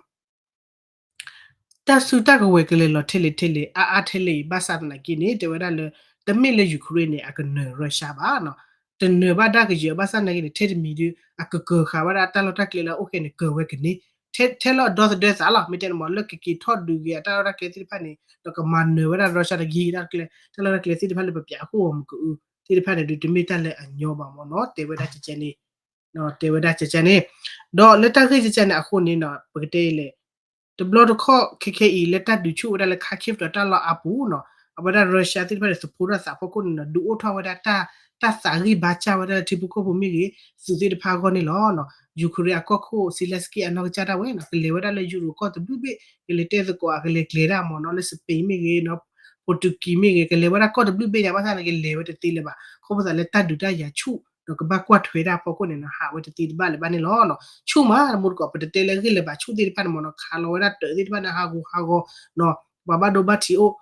တၢ်စုတၢ်ကဝဲၤကလဲၤလီၤထဲလဲၣ်ထဲလဲၣ် အါအါထဲလဲၣ်အံၤ ဘၣ်ဆၣ်သနာ်က့န့ၣ် တဲဝဲဒၣ်လၢ တမ့ၢ်လၢ Ukraine န့ၣ် အကနၢၤ Russia ဘၣ်နီၤ. တနၢၤဘၣ်ဒၣ်ကယၢၤ ဘၣ်ဆၣ်သနာ်က့န့ၣ် ထဲတမံၤဒု အကကၢၤဃာ်ဝဲဒၣ်တၢ်လီၢ်တၢ်ကျဲလၢအအိၣ်ခဲန့ၣ် ကၢၤဝဲကန့ၢ် ထဲလၢအဒီသဒၢသးလီၤ. မ့ၢ်တဲန့ၣ်မ့ၢ် လၢကက့ၤထီၣ်ဒုးက့ၤအတၢ်လီၢ်တၢ်ကျဲသ့ၣ်တဖၣ်န့ၣ် ဒီးကမၤနၢၤဝဲဒၣ် Russia ဒီးကဟံးက့ၤတၢ်ကျဲ တၢ်လီၢ်တၢ်ကျဲသ့ၣ်တဖၣ်လၢပပျးအခိၣ်ဂီၤမုၢ်ကအုသ့ၣ်တဖၣ်န့ၣ်ဒု တမ့ၢ်တၢ်လၢအညီဘၣ်မ့ၢ်နီၤ တဲဝဲဒၣ်ကကဲန့ၣ် တဲဝဲဒၣ်ကကဲန့ၣ် ဒီးလၢတၢ်ဂ့ၢ်ကကဲန့ၣ်အဃိန့ၣ်နီၤ ပကတဲလဲၣ် တဘျီတခီၣ်ခဲခဲအံၤ လၢတၢ်ဒုးဆူၣ်ဝဲဒၣ်လၢ Kharkiv ဒီးတၢ်လီၢ်အါပူၤနီၤ အဝဲဒၣ် Russia သ့ၣ်တဖၣ်န့ၣ် သဖှိထီၣ်သးဖီခိၣ်န့ၣ်နီၤ ဒုးအိၣ်ထီၣ်ဝဲဒၣ်တၢ် တၢ်သးဂံၢ်ဘါစၢ်ဝဲဒၣ်လၢထံဖိကီၢ်ဖိမ့ၢ်ဂ့ၤ သုးသ့ၣ်တဖၣ်အဂီၢ်န့ၣ်လီၤ. Ukraine အကီၢ်ခိၣ် Zelenskyy အနီၢ်ကစၢ်ဒၣ်ဝဲနီၤ ကလဲၤဝဲဒၣ်လၢယူရိၤကီၢ်တဘျုးဘ့ၣ် ကလဲၤတဲသကိး ကလဲၤကျဲၤဒၣ်မ့ၢ်နီၤ လၢ Spain မ့ၢ်ဂ့ၤနီၤ Portugal မ့ၢ်ဂ့ၤ ကလဲၤဝဲဒၣ်ကီၢ်တဘျုးဘ့ၣ်ညါ ဘၣ်ဆၣ်သနာ်က့လဲၤဝဲတသ့လၢၤဘၣ် ခီဖျိသးလၢတၢ်ဒုးတၢ်ယၤဆူၣ် ဒီးကဘၣ်ကွၢ်ထွဲဒၣ်အဖီခိၣ်န့ၣ်နီၤ ဟးဝဲတသ့တဘၣ်လၢၤဘၣ်န့ၣ်လီၤ. ဆူၣ်မး တမူတကိး ပတတဲလၢအဂ့ၢ်လၢၤဘၣ် ဆူၣ်သ့ၣ်တဖၣ်န့ၣ်မ့ၢ်နီၤ ခးလီၤဝဲဒၣ်တၢးသ့ၣ်တဖၣ်န့ၣ် ဟးဂူာ်ဟးဂီၤနီၤ ပှၤဘၣ်ဒိဘၣ်ထံးအိၣ်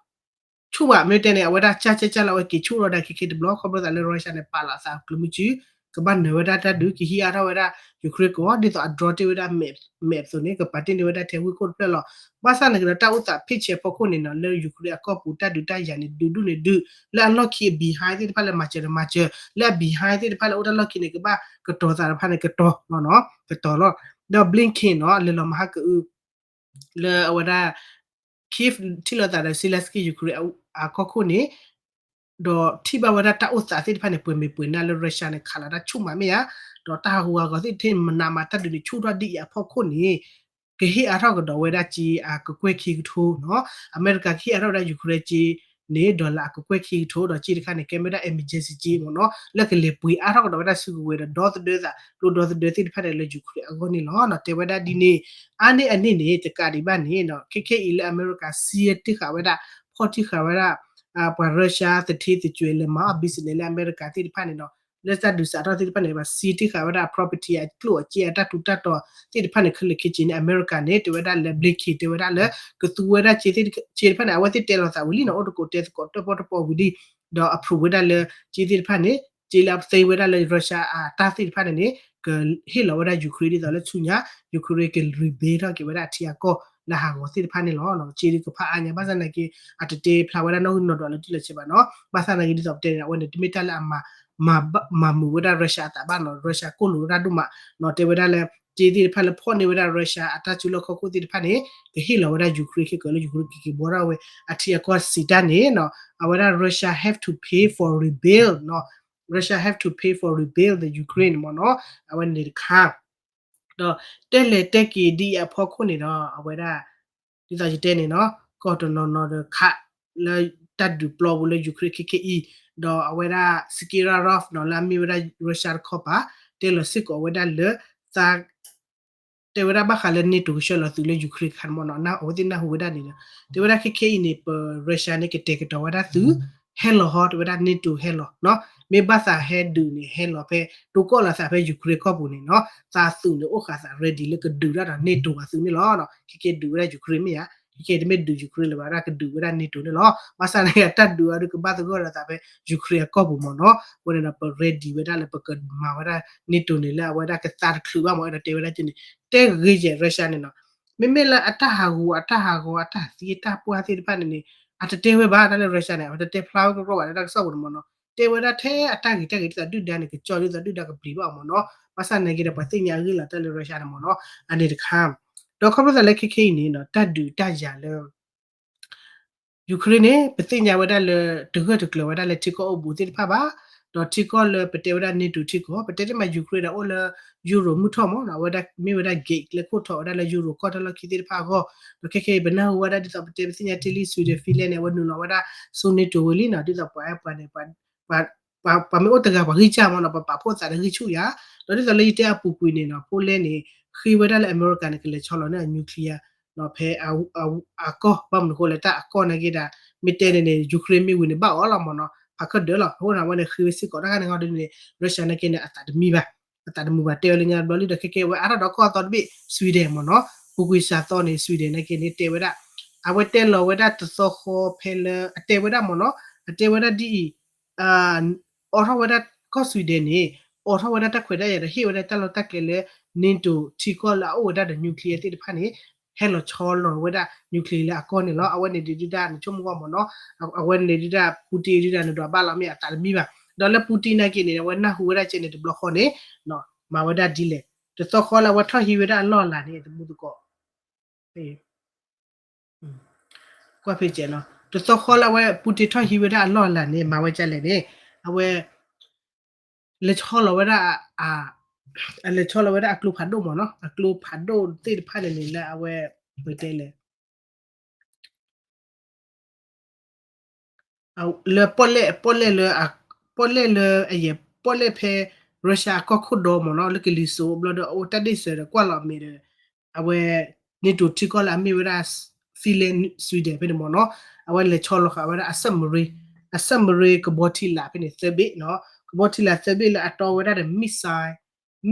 ဆူၣ်ဘၣ် မ့ၢ်တဲန့ၣ် အဝဲဒၣ်ကၢ်ကၢ်ကၢ်လီၤ အဝဲက့ၤဆူၣ်လီၤဒၣ်ခဲခဲတဘျီ ခီဖျိသးလၢ Russia န့ၣ် ပာ်လီၤအသးကျၢၤမုၢ်စု ကဘၣ်နၢၤဝဲဒၣ်တၢ်ဒုး ကဟံးအါထီၣ်ဝဲဒၣ် Ukraine ကီး ဒ်သိးအ drone တ့ၢ်ဝဲဒၣ် map အသိးန့ၣ် ကပာ်တ့ၢ်န့ၢ်ဝဲဒၣ်ထဲဝ့ၢ်ခိၣ်တဖျၢၣ်လီၤ. ဘၣ်ဆၣ်န့ၣ်ကဒီး တၢ်အိၣ်သးဖ့ၣ်ဆဲးဖီခိၣ်န့ၣ်နီၤ လၢ Ukraine အကီၢ်ပူၤ တၢ်ဒုးတၢ်ယၤန့ၣ် ဒုးဒုၣ်န့ၣ်ဒုး လၢအလီၢ်ခံအ behind သ့ၣ်တဖၣ်လၢမၤစၢၤဒီးမၤစၢၤ လၢအ behind သ့ၣ်တဖၣ်လၢအိၣ်တၢ်လီၢ်ခံန့ၣ် ကဘၣ်ကတီၤသးတဖၣ်န့ၣ် ကတီၤလီၤနီၤ ကတီၤလီၤ. ဒီး Blinken နီၤ လဲၤလီၤမဟါကအု လၢအဝဲဒၣ် Kyiv ထံၣ်လိာ်သးဒီး Zelenskyy Ukraine အကီၢ်ခိၣ်န့ၣ် ဒီးထံၣ်ဘၣ်ဝဲဒၣ်တၢ်အိၣ်သးသ့ၣ်တဖၣ်န့ၣ် ပှဲၤမ့ၢ်ပှဲၤနၢ်လၢ Russia န့ၣ် ခးလီၤတၢ်ဆူၣ်မးမ့ၢ်ဧါ, ဒီးတၢ်ဟးဂူာ်ဟးဂီၤသ့ၣ်တဖၣ် မနၤမးတၢ်ဒုးန့ၣ်ဆူၣ်ထီၣ်ဒ်အံၤအဖီခိၣ်န့ၣ် ကဟ့ၣ်အါထီၣ်ကဒီးဝဲဒၣ်က့အကကွဲၢ်ခံကထိနီၤ, အမဲရကၤကဟ့ၣ်အါထီၣ်ဝဲဒၣ် Ukraine က့န့ၣ် dollar အကကွဲၢ်ခံကထိ ဒီးက့တခါန့ၣ် ကဲမ့ၢ်ဒၣ် emergency က့မ့ၢ်နီၤ လၢကလဲၤပှ့ၤအါထီၣ်ကဒီးဝဲဒၣ်စုကဝဲၤဒီး ဒီသဒၢသး ကျိဒီသဒၢသ့ၣ်တဖၣ်န့ၣ်လၢ Ukraine အဂီၢ်န့ၣ်လီၤ. တဲဝဲဒၣ်ဒ်န့ၣ် အါန့ၢ်အန့ၣ်န့ၣ် တကးဒံးဘၣ်န့ၣ် ခဲခဲအံၤလၢအမဲရကၤ စံးတ့ၢ်ဃာ်ဝဲဒၣ် ဖီၣ်တ့ၢ်ဃာ်ဝဲဒၣ် ပှၤ Russia သထ့သကွဲၤလဲၤမၤအီၣ် business လၢအမဲရကၤသ့ၣ်တဖၣ်န့ၣ်ဒီး လၢတၢ်ဒုးစးထီၣ်သ့ၣ်တဖၣ်န့ၣ် ဘၣ်စံးတ့ၢ်ဃာ်ဝဲဒၣ် property အကျိၣ်အစ့အတၢ်ထူးတၢ်တီၤသ့ၣ်တဖၣ်န့ၣ် ခဲလၢာ်ခဲဆ့န့ၣ် အမဲရကၤန့ၣ် တဲဝဲဒၣ်လၢ Blinken တဲဝဲဒၣ်လၢ ကသူဝဲဒၣ်စ့တဖၣ်န့ၣ် အဝဲသ့ၣ်တဲလိာ်သးဝံၤလံနီၤ အိၣ်တကိးတဲသကိးတၢၣ်ပီၣ်တၢၣ်ပီၣ်ဝံၤလံ ဒီး approve ဝဲဒၣ်လၢ စ့သ့ၣ်တဖၣ်န့ၣ် စ့လၢအသ့ဝဲဒၣ်လၢ Russia အတၢ်သ့ၣ်တဖၣ်န့ၣ်န့ၣ် ကဟ့ၣ်လီၤဝဲဒၣ် Ukraine ဒ်သိးလၢဆူညါ Ukraine က rebuild ထီၣ်က့ၤဝဲဒၣ်အထံအကီၢ်လၢအဟးဂီၤသ့ၣ်တဖၣ်န့ၣ်လီၤ. စ့ဒုးကဖးအါညါ ဘၣ်ဆၣ်သနာ်က့ အတတဲဖျါဝဲဒၣ်နီၣ်ဂံၢ်နီၣ်ဒွးလၢတံၢ်လၢဆဲးဘၣ်နီၤ ဘၣ်ဆၣ်သနာ်က့ဒ်သိးပတဲန့ၣ် အဝဲန့ၣ် တမ့ၢ်တၢ်လၢအမၤ မၤမုာ်ဝဲဒၣ် Russia အသးဘၣ်နီၤ Russia ကိၢ်လိာ်ဝဲဒၣ်ဒိၣ်မးနီၤ တဲဝဲဒၣ်လၢ စ့သ့ၣ်တဖၣ်လၢဖီၣ်န့ၢ်ဝဲဒၣ် Russia အတၢ်စုလီၢ်ခီၣ်ခိၣ်သ့ၣ်တဖၣ်န့ၣ် ကဟ့ၣ်လီၤဝဲဒၣ် Ukraine ခဲကၢၤလၢ Ukraine ကက့ၤဘှီထီၣ်ဝဲ အထံအကီၢ်စံးတၢ်န့ၣ်နီၤ အဝဲဒၣ် Russia have to pay for rebuild နီၤ Russia have to pay for rebuild the Ukraine မ့ၢ်နီၤ အဝဲန့ၣ်တခါ ဒီးတဲလဲၤတဲက့ၤဒ်အံၤအဖီခိၣ်န့ၣ်ဒီး အဝဲဒၣ် ဒ်သိးယတဲန့ၣ်နီၤ ကီၢ်တနီၤနီၤဒီးခး လၢတၢ်ဒုးပျီပူၤလၢ Ukraine ခဲခဲအံၤ ဒီးအဝဲဒၣ် Sergei Lavrov နီၤ လၢအမ့ၢ်ဝဲဒၣ် Russia တခီပၤ တဲလီၤစ့ၢ်ကီးဝဲဒၣ်လၢ သး တဲဝဲဒၣ်ဘၣ်ဃးလၢ NATO ကဆှၢလီၤသုးလၢ Ukraine ခါန့ၣ်မ့ၢ်နီၤ, အဝဲသ့ၣ်နၢ်ဟူဝဲဒၣ်န့ၣ်ဒီး တဲဝဲဒၣ်ခဲခဲအံၤန့ၣ် ပ Russia န့ၣ် ကတဲာ်ကတီၤဝဲဒၣ်သုး ဟဲလီၤဟီ တဲဝဲဒၣ် NATO ဟဲလီၤနီၤ, မ့ၢ်ဘၣ်သးဟဲဒုးန့ၣ် ဟဲလီၤဖဲ တိကိၢ်လီၤသးဖဲ Ukraine ကီၢ်ပူၤန့ၣ်နီၤ, သးသုးန့ၣ်အိၣ်ဃာ်သး ready လၢကဒုးတၢ်ဒီး NATO အသုးန့ၣ်လီၤ. ခဲကဲဒုးဝဲဒၣ် Ukraine မ့ၢ်ဧါ, ခဲကဲတမ့ၢ်ဒုး Ukraine လၢၤဘၣ် ဒၣ်ကဒုးဝဲဒၣ် NATO န့ၣ်လီၤ. ဘၣ်ဆၣ်န့ၣ် တၢ်ဒုးအီၤဒုးကဘၣ်သဂၢၢ်ဒီးသးဖဲ Ukraine အကီၢ်ပူၤမ့ၢ်နီၤ, အဃိန့ၣ်ဒီး ပ ready ဝဲဒၣ်လၢပကမၤဝဲဒၣ် NATO န့ၣ်လၢအဝဲဒၣ်ကသါတချုးဘၣ်မ့ၢ် အဲၣ်ဒိးတဲဝဲဒၣ်က့န့ၣ် တဲဂ့ၤယဲၢ် Russia န့ၣ်နီၤ, မ့မ့ၢ်လၢအတၢ်ဟးဂီၤ အတၢ်ဟးဂီၤ အတၢ်သံ အတၢ်ပှၢ်သ့ၣ်တဖၣ်န့ၣ်န့ၣ် အတတဲဝဲဘၣ် တၢ်လၢ Russia န့ၣ် အဝဲတတဲဖျါဝဲကရီဘၣ်လၢတၢ်ကစီၣ်ပူၤန့ၣ်မ့ၢ်နီၤ, တဲဝဲဒၣ်ထဲအတၢ်ဂ့ၤတၢ်ဂ့ၤဒ်သိးဒုၣ်ဒါန့ၣ် ကကၠီဒ်သိးဒုၣ်ဒါကပျံၤဘၣ်အီၤမ့ၢ်နီၤ, ဘၣ်ဆၣ်နာ်က့ဒီး ပှၤသ့ၣ်ညါအဂ့ၢ်လီၤတၢ်လၢ Russia န့ၣ်မ့ၢ်နီၤ, အန့ၣ်တခါ ဒီးခီဖျိသးလၢခဲခဲအံၤန့ၣ်နီၤ တၢ်ဒုးတၢ်ယၤလၢ Ukraine န့ၣ် ပသ့ၣ်ညါဝဲဒၣ်လၢ တဂၢၢ်တကျၢၤဝဲဒၣ်လၢထံကီၢ်အိၣ်ဘူးသ့ၣ်တဖၣ်ဘၣ်, ဒီးထံကီၢ်လၢပတဲဝဲဒၣ် NATO ထံကီၢ် ပတဲတမး Ukraine ဒီးအိၣ်လၢ Euro မုၢ်ထီၣ်မ့ၢ်နီၤ, အဝဲဒၣ်မ့ၢ်ဝဲဒၣ် gate လၢခိၣ်ထီၣ်ဝဲဒၣ်လၢ Euro ကီၢ်တၢ်လီၢ်ခံသ့ၣ်တဖၣ်အဂီၢ်, ဒီးခဲခဲအံၤပနၢ်ဟူဝဲဒၣ်ဒ်သိးပတဲပသ့ၣ်ညါတ့ၢ်လံ Sweden Finland န့ၣ် အဝဲနုာ်လီၤဝဲဒၣ်ဆူ NATO ဝံၤလံနီၤ, ဒ်သိးပှၤအဲၣ်ပှၤန့ၣ် ပှၤ ပှၤမ့ၢ်အိၣ်တဂၤပှၤဂံၢ်စၢ်မ့ၢ်နီၤ ပပာ်ဖှိၣ်သးဒီးဂံၢ်ဆူၣ်ယၤ, ဒီးဒ်သိးလၢယတဲအပူၤကွံာ်န့ၣ်နီၤ Poland န့ၣ် ဃ့ဝဲဒၣ်လၢအမဲရကၤန့ၣ် ကလဲၤဆီလီၤန့ၢ်အ nuclear ဖဲအကီၢ် ဘၣ်မနုၤဃိလဲၣ် တၢ်အကီၢ်နာ်က့ဒီး မ့ၢ်တဲန့ၣ်န့ၣ် Ukraine မ့ၢ်ဝံၤန့ၣ် ဘၣ်အီၤလီၤမ့ၢ်နီၤ ဖးခၢၣ်ဒၢးလီၤ. အဃိန့ၣ် အဝဲန့ၣ်ဃ့ဝဲစ့ၢ်ကီး တၢ်ခါန့ၣ်ဟီဒ်န့ၣ် Russia နာ်က့န့ၣ် အသးတမံဘၣ်, အသးတမုာ်ဘၣ် တဲဝဲလၢညါဘျီလံဒီး ခဲကဲဝဲအါထီၣ်ဒီးကီၢ်အသီတဘ့ၣ် Sweden မ့ၢ်နီၤ, ပူၤကွံာ်စှၤသီန့ၣ် Sweden နာ်က့န့ၣ် တဲဝဲဒၣ် အဝဲတဲလီၤဝဲဒၣ်တသီဃီဖဲလၢ အတဲဝဲဒၣ်မ့ၢ်နီၤ, အတဲဝဲဒၣ်ဒ်အံၤ အိးထီၣ်ဝဲဒၣ်ကီၢ် Sweden န့ၣ် အိးထီၣ်ဝဲဒၣ်တၢ်ခွဲးတၢ်ယာ်ဒီးဟ့ၣ်ဝဲဒၣ်တၢ်လီၢ်တၢ်ကျဲလၢ NATO ထံကီၢ်လၢအအိၣ်ဝဲဒၣ်ဒီး nuclear သ့ၣ်တဖၣ်န့ၣ် ဟဲလီၤဆီလီၤဝဲဒၣ် nuclear လၢအကီၢ်န့ၣ်လီၤ. အဝဲန့ၣ်ဒုးဒုၣ်ဒါနဆိကမိၣ်ဂီၢ်မ့ၢ်နီၤ, အဝဲန့ၣ်ဒုၣ်ဒါ Putin ဒုၣ်ဒါန့ၣ်ဒီးဘၣ်လီၤမ့ၢ်အသးတမံဘၣ်. ဒီးလၢ Putin နာ်က့န့ၣ် အဝဲနၢ်ဟူဝဲဒၣ်ကဲန့ၣ်တဘျီဃီန့ၣ် မၤဝဲဒၣ်ဒ်လဲၣ်, တသီဃီလၢအဝဲထီၣ်ဟံးဝဲဒၣ်အလီၢ်အလၤန့ၣ် တမူသကိး ကွၢ်ဖဲကဲနီၤ, တသီဃီလၢအဝဲ Putin ထီၣ်ဟံးဝဲဒၣ်အလီၢ်အလၤန့ၣ် မၤဝဲဒ်လဲၣ်န့ၣ် အဝဲ လဲၤဆီလီၤဝဲဒၣ် အလဲၤဆီလီၤဝဲဒၣ်အကျိဖးဒိၣ်မ့ၢ်နီၤ, အကျိဖးဒိၣ်သ့ၣ်တဖၣ်န့ၣ်န့ၣ် လၢအဝဲ ပတဲလဲၣ် လၢပီၣ်လဲၣ် ပီၣ်လဲၣ်လၢ ပီၣ်လဲၣ်လၢအယဲၢ် ပီၣ်လဲၣ်ဖဲ Russia အကီၢ်ခိၣ်ဒီမ့ၢ်နီၤ လၢကလံၤစိးဘျီဒီး အအိၣ်တၢ်ဒ့ၣ်စၢၤဒီးကွၢ်လီၤအမဲာ်ဒီး အဝဲ NATO ထံကီၢ်လၢအမ့ၢ်ဝဲဒၣ် Finland Sweden ဖဲန့ၣ်မ့ၢ်နီၤ အဝဲလဲၤဆီလီၤဃာ်ဝဲဒၣ်အ submarine အ submarine ကဘီထံလာ်ဖဲန့ၣ်သၢဘ့ၣ်နီၤ ကဘီထံလာ်သၢဘ့ၣ်လၢအတီဝဲဒၣ်ဒီး missile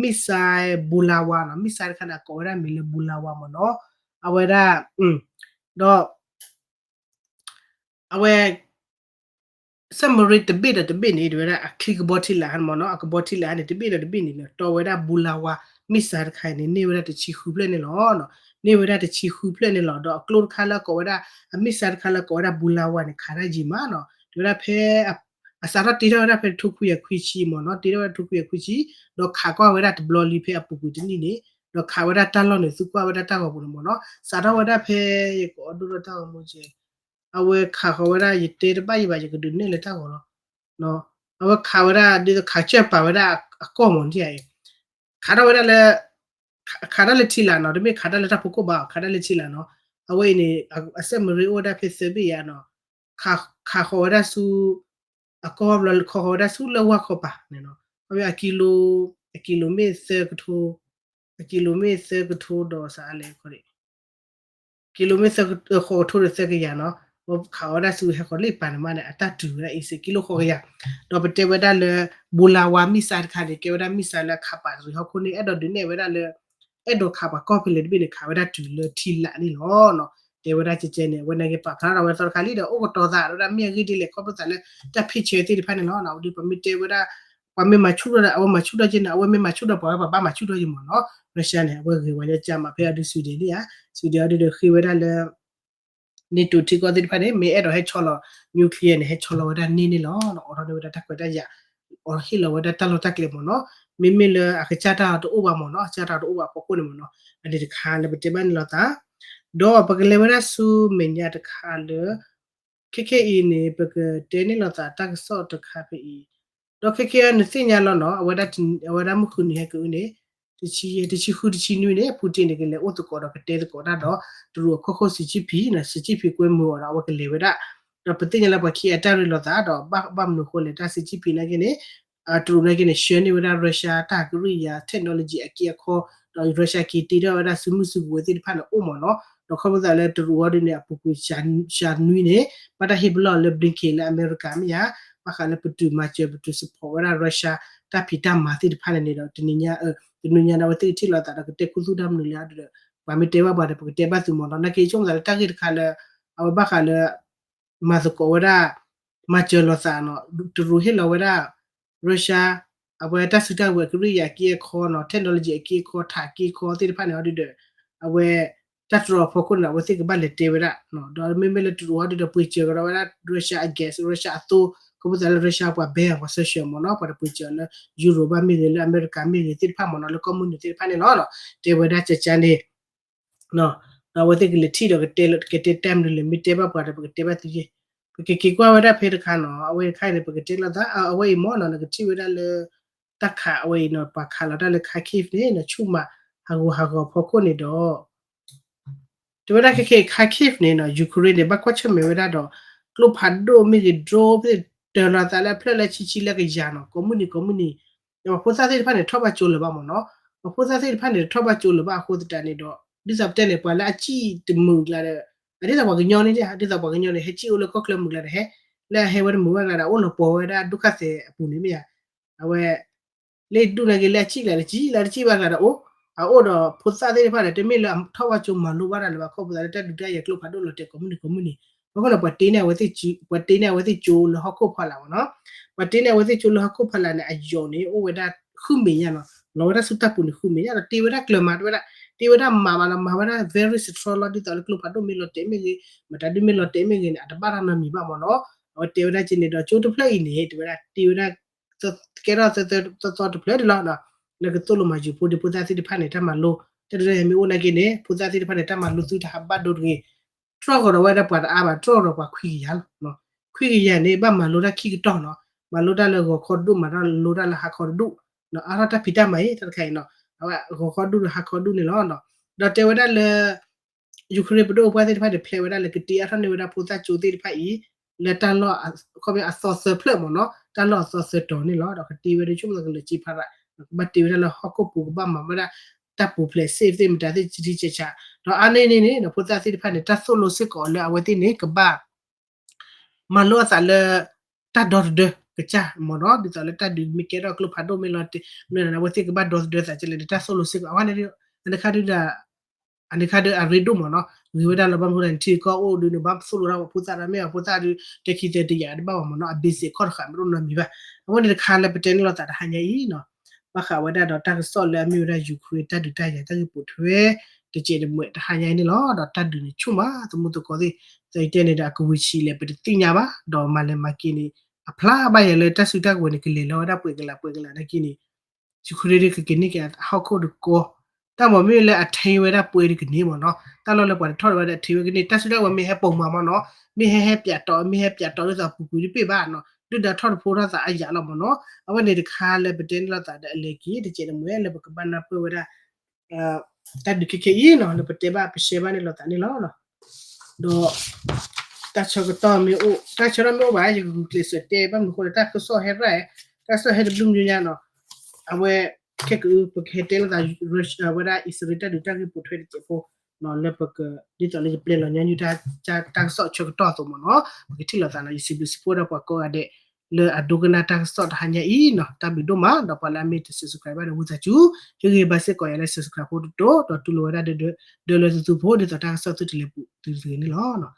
missile bulava နီၤ missile တခါန့ၣ် အကိးဝဲဒၣ်မံၤလၢ bulava မ့ၢ်နီၤ အဝဲဒၣ် ဒီး အဝဲ submarine တဘ့ၣ်ဒီးတဘ့ၣ်န့ၣ် တဲဝဲဒၣ်အချံကဘီထံလာ်ဟဲမ့ၢ်နီၤ အကဘီထံလာ်ဟဲန့ၣ် တဘ့ၣ်ဒီးတဘ့ၣ်န့ၣ် တီဝဲဒၣ် bulava missile တခါအံၤန့ၣ် န့ၢ်ဝဲဒၣ်တဆံဃုဖျၢၣ်န့ၣ်လီၤ. န့ၢ်ဝဲဒၣ်တဆံဃုဖျၢၣ်န့ၣ်လီၤ. ဒီးအကျိတခါလၢအကိးဝဲဒၣ် အ missile တခါလၢအကိးဝဲဒၣ် bulava န့ၣ် ခးတၢ်ယံာ်မးနီၤ တဲဝဲဒၣ်ဖဲ အစးထီၣ်တ့ထီၣ်ဝဲဒၣ်ဖဲထိခွံကယၤခွံဆံမ့ၢ်နီၤ တ့ထီၣ်ဝဲဒၣ်ထိခွံကယၤခွံဆံ ဒီးခးကွၢ်ဝဲဒၣ်တဘျီလံဖဲအပူၤကွံာ်တနံၣ်န့ၣ် ဒီးခးဝဲဒၣ်တၢ်လီၢ်န့ၣ် သုကွၢ်ဝဲဒၣ်တၢ်ဂီၤပူၤန့ၣ်မ့ၢ်နီၤ စးထီၣ်ဝဲဒၣ်ဖဲ ယကအိးဒိၣ်ထီၣ်တၢ်ဂီၤမူကဲ အဝဲခးဃီၤဝဲဒၣ် ယတဲတဘၣ်ယဘၣ် ယကဒုးနဲၣ်လၢတၢ်ဂီၤလီၤ. အဝဲခးဝဲဒၣ်ဒ်သိးခးကစၢၢ်ပာ်ဝဲဒၣ်အကီၢ်မ့ၢ်နီၤ ခးထီၣ်ဝဲဒၣ်လၢ ခးတၢ်လၢထံလာ်နီၤ တမ့ၢ်ခးတၢ်လၢတၢ်ဖီခိၣ်ဘၣ် ခးတၢ်လၢထံလာ်နီၤ အဝဲအံၤန့ၣ် အ submarine အိၣ်ဝဲဒၣ်ဖဲသၢဘ့ၣ်ယါနီၤ ခးဃီၤဝဲဒၣ်ဆူ အကီၢ်ဘျီခီဃီၤဝဲဒၣ်ဆူလၢဝါခီပၤန့ၣ်နီၤ ခီပညီအကံလိ အကံလိမ့ၣ်သၢကထိ အကံလိမ့ၣ်သၢကထိဒီးစးလဲၣ် ကံလိမ့ၣ်သၢကထိဒီးသၢကယၤနီၤ ခးဝဲဒၣ်ဆူဟဲဃီၤလၢပၤန့ၣ်မးန့ၣ် အတၢ်တုၤဝဲဒၣ်အံၤစ့ၢ်ကံလိဃိးကယၤ ဒီးပတဲဝဲဒၣ်လၢ bulava missile တခါန့ၣ် ကဲဝဲဒၣ် missile လၢခးပာ်တရံးဟီၣ်ခိၣ်န့ၣ် အဲၣ်ဒိးဒုးနဲၣ်ဝဲဒၣ်လၢ အဲၣ်ဒိးခးပှၤကီၢ်ဖဲလဲၣ်တဘ့ၣ်န့ၣ် ခးဝဲဒၣ်တုၤလၢထံလာ်န့ၣ်လီၤ. တဲဝဲဒၣ်ကဲကဲန့ၣ် အဝဲနာ်က့ပာ်ဖျါထီၣ်ဝဲသီတခါလံဒီး အိၣ်ကတီၤသးဝဲဒၣ်မ့ၢ်အဂ့ၢ်ဒ်လဲၣ် ခီဖျိသးလၢ တၢ်ဖ့ၣ်ဆၢသ့ၣ်တဖၣ်န့ၣ်လီၤ. ဒ်ပမ့ၢ်တဲဝဲဒၣ် ပှၤမ့ၢ်မၤဆူၣ်ထီၣ်ဒီး အဝဲမၤဆူၣ်ထီၣ်က့န့ၣ် အဝဲမ့ၢ်မၤဆူၣ်ထီၣ်ပှၤဝဲ ပှၤဘၣ်မၤဆူၣ်ထီၣ်က့မ့ၢ်နီၤ Russia န့ၣ် အဝဲဂ့ၤဝဲလၢကမၤဖဲအဒုး Sweden လံဧါ Sweden အဒုးဒီးဃ့ဝဲဒၣ်လၢ NATO ထံကီၢ်သ့ၣ်တဖၣ်န့ၣ် မ့ၢ်အဲၣ်ဒိးဟဲဆီလီၤ nuclear န့ၣ် ဟဲဆီလီၤဝဲဒၣ်န့ၢ်န့ၣ်လီၤ. အိးထီၣ်န့ၢ်ဝဲဒၣ်တၢ်ခွဲးတၢ်ယာ် အဟ့ၣ်လီၤဝဲဒၣ်တၢ်လီၢ်တၢ်ကျဲမ့ၢ်နီၤ မ့မ့ၢ်လၢအကစၢ်တၢ်တအိၣ်ဘၣ်မ့ၢ်နီၤ အကစၢ်တၢ်တအိၣ်ဘၣ်အဖီခိၣ်န့ၣ်မ့ၢ်နီၤ အန့ၣ်တခါလၢပတဲဘၣ်န့ၣ်လီၤသး ဒီးပကလဲၤဝဲဒၣ်ဆူမဲာ်ညါတခါလၢ ခဲခဲအံၤန့ၣ် ပကတဲန့ၣ်လီၤသးတၢ်ကစီၣ်တခါဖဲအံၤ ဒီးခဲခဲအံၤနသ့ၣ်ညါလီၤနီၤ အဝဲဒၣ်မုၢ်ဃုနံၤဟဲကအုန့ၣ် တဆံယဲၢ် တဆံဃု တဆံနွံန့ၣ် Putin န့ၣ် ကလဲၤအိၣ်သကိးဒီးကတဲသကိးတၢ်ဒီး တရူးအခီၣ်ခိၣ် Xi Jinping နီၤ Xi Jinping ကွဲမုာ်အီၤဒီး အဝဲကလဲၤဝဲဒၣ် ဒီးပသ့ၣ်ညါလၢပှၤခံဂၤတၢ်ရ့လိာ်သးဒီး ဘၣ်မနုၤဃိလဲၣ် တၢ် Xi Jinping နာ်က့န့ၣ် တရူးနာ်က့န့ၣ် ဆှၢန့ၢ်ဝဲဒၣ် Russia တၢ်ကရံၣ်ယၤ technology အက့အခီ, ဒီး Russia က့ၤတ့ထီၣ်ဝဲဒၣ်စုမုၢ်စုကဝဲၤသ့ၣ်တဖၣ်န့ၣ်အိၣ်မ့ၢ်နီၤ, ဒီးခီဖျိသးလၢတရူးအီၤဒ်န့ၣ် အပူၤကွံာ်စှၤနွံန့ၣ် ဘၣ်တၢ်ဟ့ၣ်ပလီၢ်လၢ Blinken လၢအမဲရကၤမ့ၢ်ဧါ, ဘၣ်ဃးလၢပတုာ်မၤစၢၤ ပတုာ် support ဝဲဒၣ် Russia တၢ်ဖံးတၢ်မၤသ့ၣ်တဖၣ်န့ၣ်န့ၣ်ဒီး တနံၤညါ တနံၤညါန့ၣ် အဝဲသ့ၣ်ကထံၣ်လိာ်သးဒီးကတဲခူသူၣ်တၢ်မနုၤလဲၣ်ဒီး ပှၤမ့ၢ်တဲဘၣ်ပှၤဒီး ပကတဲဘၣ်သုမ့ၢ်နီၤ, နာ်က့ဆိကမိၣ်သးလၢတၢ်ဂ့ၢ်တခါလၢ အဝဲဘၣ်ဃးလၢ မၤသကိးဝဲဒၣ် မၤစၢၤလိာ်သးနီၤ, တရူးဟ့ၣ်လီၤဝဲဒၣ် Russia အဝဲတၢ်စုတၢ်ဝဲၤကရံၣ်ယၤက့အခီနီၤ, technology အက့အခီ ထးက့အခီသ့ၣ်တဖၣ်န့ၣ်ဟီဒုဒီး အဝဲ တၢ်တြီအဖီခိၣ်န့ၣ်ဒီး အဝဲသ့ၣ်ကဘၣ်လဲၤတဲဝဲဒၣ်, ဒီးမ့မ့ၢ်လၢတရူးဟီဒုဒီး ပှ့ၤစၢၤကဒီးဝဲဒၣ် Russia အ gas, Russia အသိ, ခီဖျိသးလၢ Russia ပှၤ ban ပှၤ sanction မ့ၢ်နီၤ, ပှၤတပှ့ၤစၢၤလၢ Europe ဘၣ်မ့ၢ်ဂ့ၤ လၢအမဲရကၤမ့ၢ်ဂ့ၤသ့ၣ်တဖၣ်မ့ၢ်နီၤ, လၢကီၢ်မုၢ်နုာ်သ့ၣ်တဖၣ်န့ၣ်လီၤ. တဲဝဲဒၣ်ကကါန့ၣ် ဒီးအဝဲသ့ၣ်ကလဲၤထံၣ်ဒီးကတဲ ကတဲတၢ်မနုၤလဲၣ်, မ့ၢ်တဲဘၣ်ပှၤဒီး ပကတဲဘၣ်သုယဲၢ်, ပကက့ၤကွၢ်ဝဲဒၣ်ဖဲတခါနီၤ, အဝဲတခါအံၤန့ၣ် ပကတဲလိာ်သး အဝဲအံၤမ့ၢ်နီၤ, နကထံၣ်ဝဲဒၣ်လၢ တၢ်ခးအဝဲအံၤနီၤ, ပှၤခးလီၤတၢ်လၢ Kharkiv န့ၣ်နီၤ, ဆူၣ်မးဟးဂူာ်ဟးဂီၤဖီခိၣ်န့ၣ်ဒီး တဲဝဲဒၣ်ခဲခဲအံၤ Kharkiv န့ၣ်နီၤ, Ukraine န့ၣ် ဘၣ်ကွၢ်ဆၢၣ်မဲာ်ဝဲဒၣ်ဒီး ကျိဖးဒိၣ်မ့ၢ်ဂ့ၤ drone မ့ၢ်ဂ့ၤ တၢၤလီၤသးလၢအဖျၢၣ်လၢဆံဆံလၢကယၤနီၤ, ကိးမုၢ်နံၤကိးမုၢ်နံၤ, ဒီးပှၤဖိသၣ်သ့ၣ်တဖၣ်န့ၣ် ထီၣ်ဘၣ်ကၠိလၢၤဘၣ်မ့ၢ်နီၤ, ပှၤဖိသၣ်သ့ၣ်တဖၣ်န့ၣ် ထီၣ်ဘၣ်ကၠိလၢၤဘၣ်အဃိသတးန့ၣ်ဒီး ဒ်သိးပတဲန့ၣ် ပှၤလၢအစံၣ်တမုာ်ကျါဒီး ဒ်သိးပှၤကညီန့ၣ် ဒ်သိးပှၤကညီန့ၣ် ဟဲစံၣ်အိၣ်လၢကီၢ်ချၢမုာ်ကျါဒီး ဟဲ လၢအဟဲဝဲတမုာ်ဘၣ်ကျါဒီး အိၣ်လီၤပှီၤဝဲဒၣ်ဒုက္ခသည်အပူၤန့ၣ်မ့ၢ်ဧါ, အဝဲ လၢဒူၣ်နာ်က့လၢအစံၣ်ကျါဒီး စံၣ်လၢတစံၣ်ဘၣ်ကျါဒီးအိၣ်, အအိၣ်ဒီးဖိသၣ်သ့ၣ်တဖၣ်ဒီး တမ့ၢ်လၢအထီၣ်ဘၣ်ကၠိမၤလိဘၣ်တၢ်လၢၤဘၣ် ခီဖျိသးလၢတၢ်ဒုးတၢ်ယၤကျိဖးဒိၣ်လီၤတဲာ်ကိးမုၢ်နံၤကိးမုၢ်နံၤ, ဘၣ်ဃိဒီး ပှၤတ့န့ၢ်အဝဲသ့ၣ်ကၠိလၢဟီၣ်ခိၣ်ဖီလာ်မ့ၢ်နီၤ, ပှၤတ့န့ၢ်အဝဲသ့ၣ်ကၠိလၢဟီၣ်ခိၣ်ဖီလာ်န့ၣ် အယိာ်န့ၣ် အိၣ်ဝဲဒၣ်ဃုမ့ၢ်ညါနီၤ, လီၤဝဲဒၣ်ဆူတၢ်ပူၤန့ၣ်ဃုမ့ၢ်ညါဒီး တ့ဝဲဒၣ်ကျၢၤမးတဝဲဒၣ်, တ့ဝဲဒၣ်မးမးနီၤ, မၤဝဲဒၣ် very strong လီၤ, ဒ်သိးလၢကျိဖးဒိၣ်မ့ၢ်လီၤတဲာ်မ့ၢ်ဂ့ၤ, မတၤဒုမ့ၢ်လီၤတဲာ်မ့ၢ်ဂ့ၤန့ၣ် အတဘၣ်တၢ်နီတမံၤဘၣ်မ့ၢ်နီၤ, အဝဲတဲဝဲဒၣ်က့န့ၣ်ဒီး ကၠိတဖျၢၣ်အံၤန့ၣ် တဲဝဲဒၣ် တ့ဝဲဒၣ် ကဲထီၣ်သၢသီတဖျၢၣ်န့ၣ်လီၤ, လၢကသိၣ်လိမၤယုၤဖိဒီးဖိသၣ်သ့ၣ်တဖၣ်န့ၣ် တၢ်မၤလိ, တၢ်ဒုးတၢ်ယၤမ့ၢ်အိၣ်နာ်က့န့ၣ် ဖိသၣ်သ့ၣ်တဖၣ်န့ၣ် တၢ်မၤလိသုတဟးဘၣ်ဒိတဂ့ၤ, တြီၢ်ဃီၤဒီးဝဲဒၣ်ပှၤတအါဘၣ်, တြီၢ်ဃီၤဒီးပှၤခွံကယၤလီၤ, ခွံကယၤန့ၣ် ဘၣ်မၤလိတၢ်ခံကတီၢ်နီၤ, မၤလိတၢ်လၢဂီၤခီတဒူၣ် မၤလိတၢ်လၢဟါခီတဒူၣ်, အါထီၣ်တၢ်ဖံးတၢ်မၤအံၤ တၢ်တခါအံၤနီၤ, အဝဲဂီၤခီတဒူၣ်ဒီးဟါခီတဒူၣ်န့ၣ်လီၤ, ဒီးတဲဝဲဒၣ်လၢ Ukraine ပဒိၣ်ပပှၢ်သ့ၣ်တဖၣ်န့ၣ် ဖျဲးဝဲဒၣ်လၢကတ့အါထီၣ်န့ၢ်ဝဲဒၣ်ဖိသၣ်ကၠိသ့ၣ်တဖၣ်အံၤ လၢတၢ်လီၢ် ခီပညီအသီသၢဖျၢၣ်မ့ၢ်နီၤ, တၢ်လီၢ်အသီသၢတီၤန့ၣ်လီၤ, ဒီးကတ့ဝဲဒၣ်ဆိကမိၣ်သးကလၢာ်က့ဖးရး, ကဘၣ်တ့ဝဲဒၣ်လၢဟီၣ်ခိၣ်ပူၤ ကဘၣ်မၤဝဲဒၣ် တၢ်ပူၤဖျဲး safe သ့ၣ်မတၤသ့ၣ် ကထံကဲးဆး, ဒီးအါန့ၢ်န့ၣ်န့ၣ် ဖိသၣ်သ့ၣ်တဖၣ်န့ၣ် တၢ်သိၣ်လိစ့ၢ်ကီးလၢအဝဲသ့ၣ်န့ၣ် ကဘၣ် မၤလိအသးလၢ တၢ်ဒီသဒၢကစၢ်မ့ၢ်နီၤ, ဒ်သိးလၢတၢ်ဒုးမ့ၢ်ကဲထီၣ်ကျိဖးဒိၣ်မ့ၢ်လီၤတဲာ် မ့ၢ်အဝဲသ့ၣ်ကဘၣ်ဒီသဒၢသးကလဲၣ်န့ၣ် တၢ်သိၣ်လိစ့ၢ်ကီး အဝဲန့ၣ် အန့ၣ်ခါဒုး အန့ၣ်ခါဒုးအရ့ဒိၣ်မ့ၢ်နီၤ, ဂ့ၤဝဲဒၣ်လၢဘၣ်မနုၤလဲၣ် နထံကီၢ်အိၣ်ဒုးန့ၣ် ဘၣ်သိၣ်လိတၢ်ပှၤဖိသၣ်ဒီး မ့ၢ်အဖိသၣ်ဒုး တဲခံသဲတယာ်တဘၣ်ဘၣ်မ့ၢ်နီၤ, အ basic ခီၣ်တဃာ်မ့ၢ်တအိၣ်နီတမံၤဘၣ်. အဝဲန့ၣ်တခါလၢပတဲန့ၢ်လိာ်သးတဟါညါအံၤနီၤ, ဘၣ်ဃးဝဲဒၣ်ဒီးတၢ်ကစီၣ်လၢအမ့ၢ်ဝဲဒၣ် Ukraine တၢ်ဒုးတၢ်ယၤတၢ်ဂ့ၢ်ပိာ်ထွဲ တကဲးတမှဲးတဟါညါအံၤန့ၣ်လီၤ. ဒီးတၢ်ဒုးန့ၣ်ဆူၣ်မး သမူသကိးသ့ၣ် သးယတဲန့ၣ်ဒီး အကဝံၤဆံးလဲၣ် ပတသ့ၣ်ညါဘၣ်, ဒီးမၤလဲၤမၤက့ၤန့ၣ် အဖျါဘၣ်ယၤလၢတၢ်စုတၢ်ကဝဲၤန့ၣ် ကလဲၤလီၤဝဲဒၣ်ပှဲၤကလးပှဲၤကလးနာ်က့န့ၣ် Ukraine ဒုးကက့ၤန့ၢ်က့ၤအဟီၣ်ခိၣ်တကီ, တၢ်မ့ၢ်မ့ၢ်လၢအထံဝဲဒၣ်ပှဲၤဒုးကန့ၢ်မ့ၢ်နီၤ, တၢ်လီၢ်လၢပှၤတထီၣ်ဝဲဒၣ်အထံဝဲကန့ၢ် တၢ်စုတၢ်ကဝဲၤမ့ၢ်ဟဲပိာ်မၤမ့ၢ်နီၤ, မ့ၢ်ဟဲဟဲပၠးတီၤ မ့ၢ်ဟဲပၠးတီၤဒ်သိးအပူၤကွံာ်တပ့ၢ်ဘၣ်နီၤ, ဒုၣ်ဒါထီၣ်တဖိထီၣ်သးအယၤလီၤမ့ၢ်နီၤ, အဝဲန့ၣ်တခါလၢပတဲန့ၢ်လိာ်သးဒီးအလဲၤက့ၤ တကဲးတမှဲးလၢပကဘၣ်နၢ်ပၢၢ်ဝဲဒၣ် တၢ်ဒုးခဲခဲအံၤနီၤ လၢပတဲဘၣ်ပရှဲဘၣ်န့ၢ်လိာ်သးန့ၣ်လီၤ. ဒီး တၢ်ဆၢကတီၢ်မ့ၢ်အိၣ် တၢ်ဆၢကတီၢ်မ့ၢ်အိၣ်ဘၣ် ယကဂုာ်ကျဲးစၢးတဲဘၣ်မနုၤအဃိလဲၣ် တၢ်ကစီၣ်ဟဲရၣ် တၢ်ကစီၣ်ဟဲတဘျုးမညါနီၤ, အဝဲ ခဲကအု ပကဟဲတဲလိာ်သး ဝဲဒၣ် အံၣ်စရ့လးတၢ်ဒုးတၢ်ဂ့ၢ်ပိာ်ထွဲတစဲးဖိ လၢပက ဒ်သိးလၢယပျဲလီၤညါနုၢ်တၢ်ကစီၣ်ဆၢကတီၢ်အသိးမ့ၢ်နီၤ ပကထံၣ်လိာ်သးနီၤ ယစံးဘျုးစံးဖှိၣ်ဝဲဒၣ်ပှၤကိးဂၤဒဲး လၢအဒိကနၣ်တၢ်ကစီၣ်တဟါညါအံၤနီၤ တၢ်ဘျုးဒိၣ်မး ဒီးပှၤလၢအမ့ၢ်တ subscribe ဘၣ်ဒီးဝံသးစူၤ ဟ့ၣ်ဂံၢ်ဘါစ့ၢ်ကီးယၤလၢ subscribe ဖိတတိၤ ဒီးတူၢ်လိာ်ဝဲဒၣ်ဒီး ဒၢလၢသုသုဖိ ဒ်သိးတၢ်ကစီၣ်သုတလဲၤပူၤသုတဂ့ၤန့ၣ်လီၤ.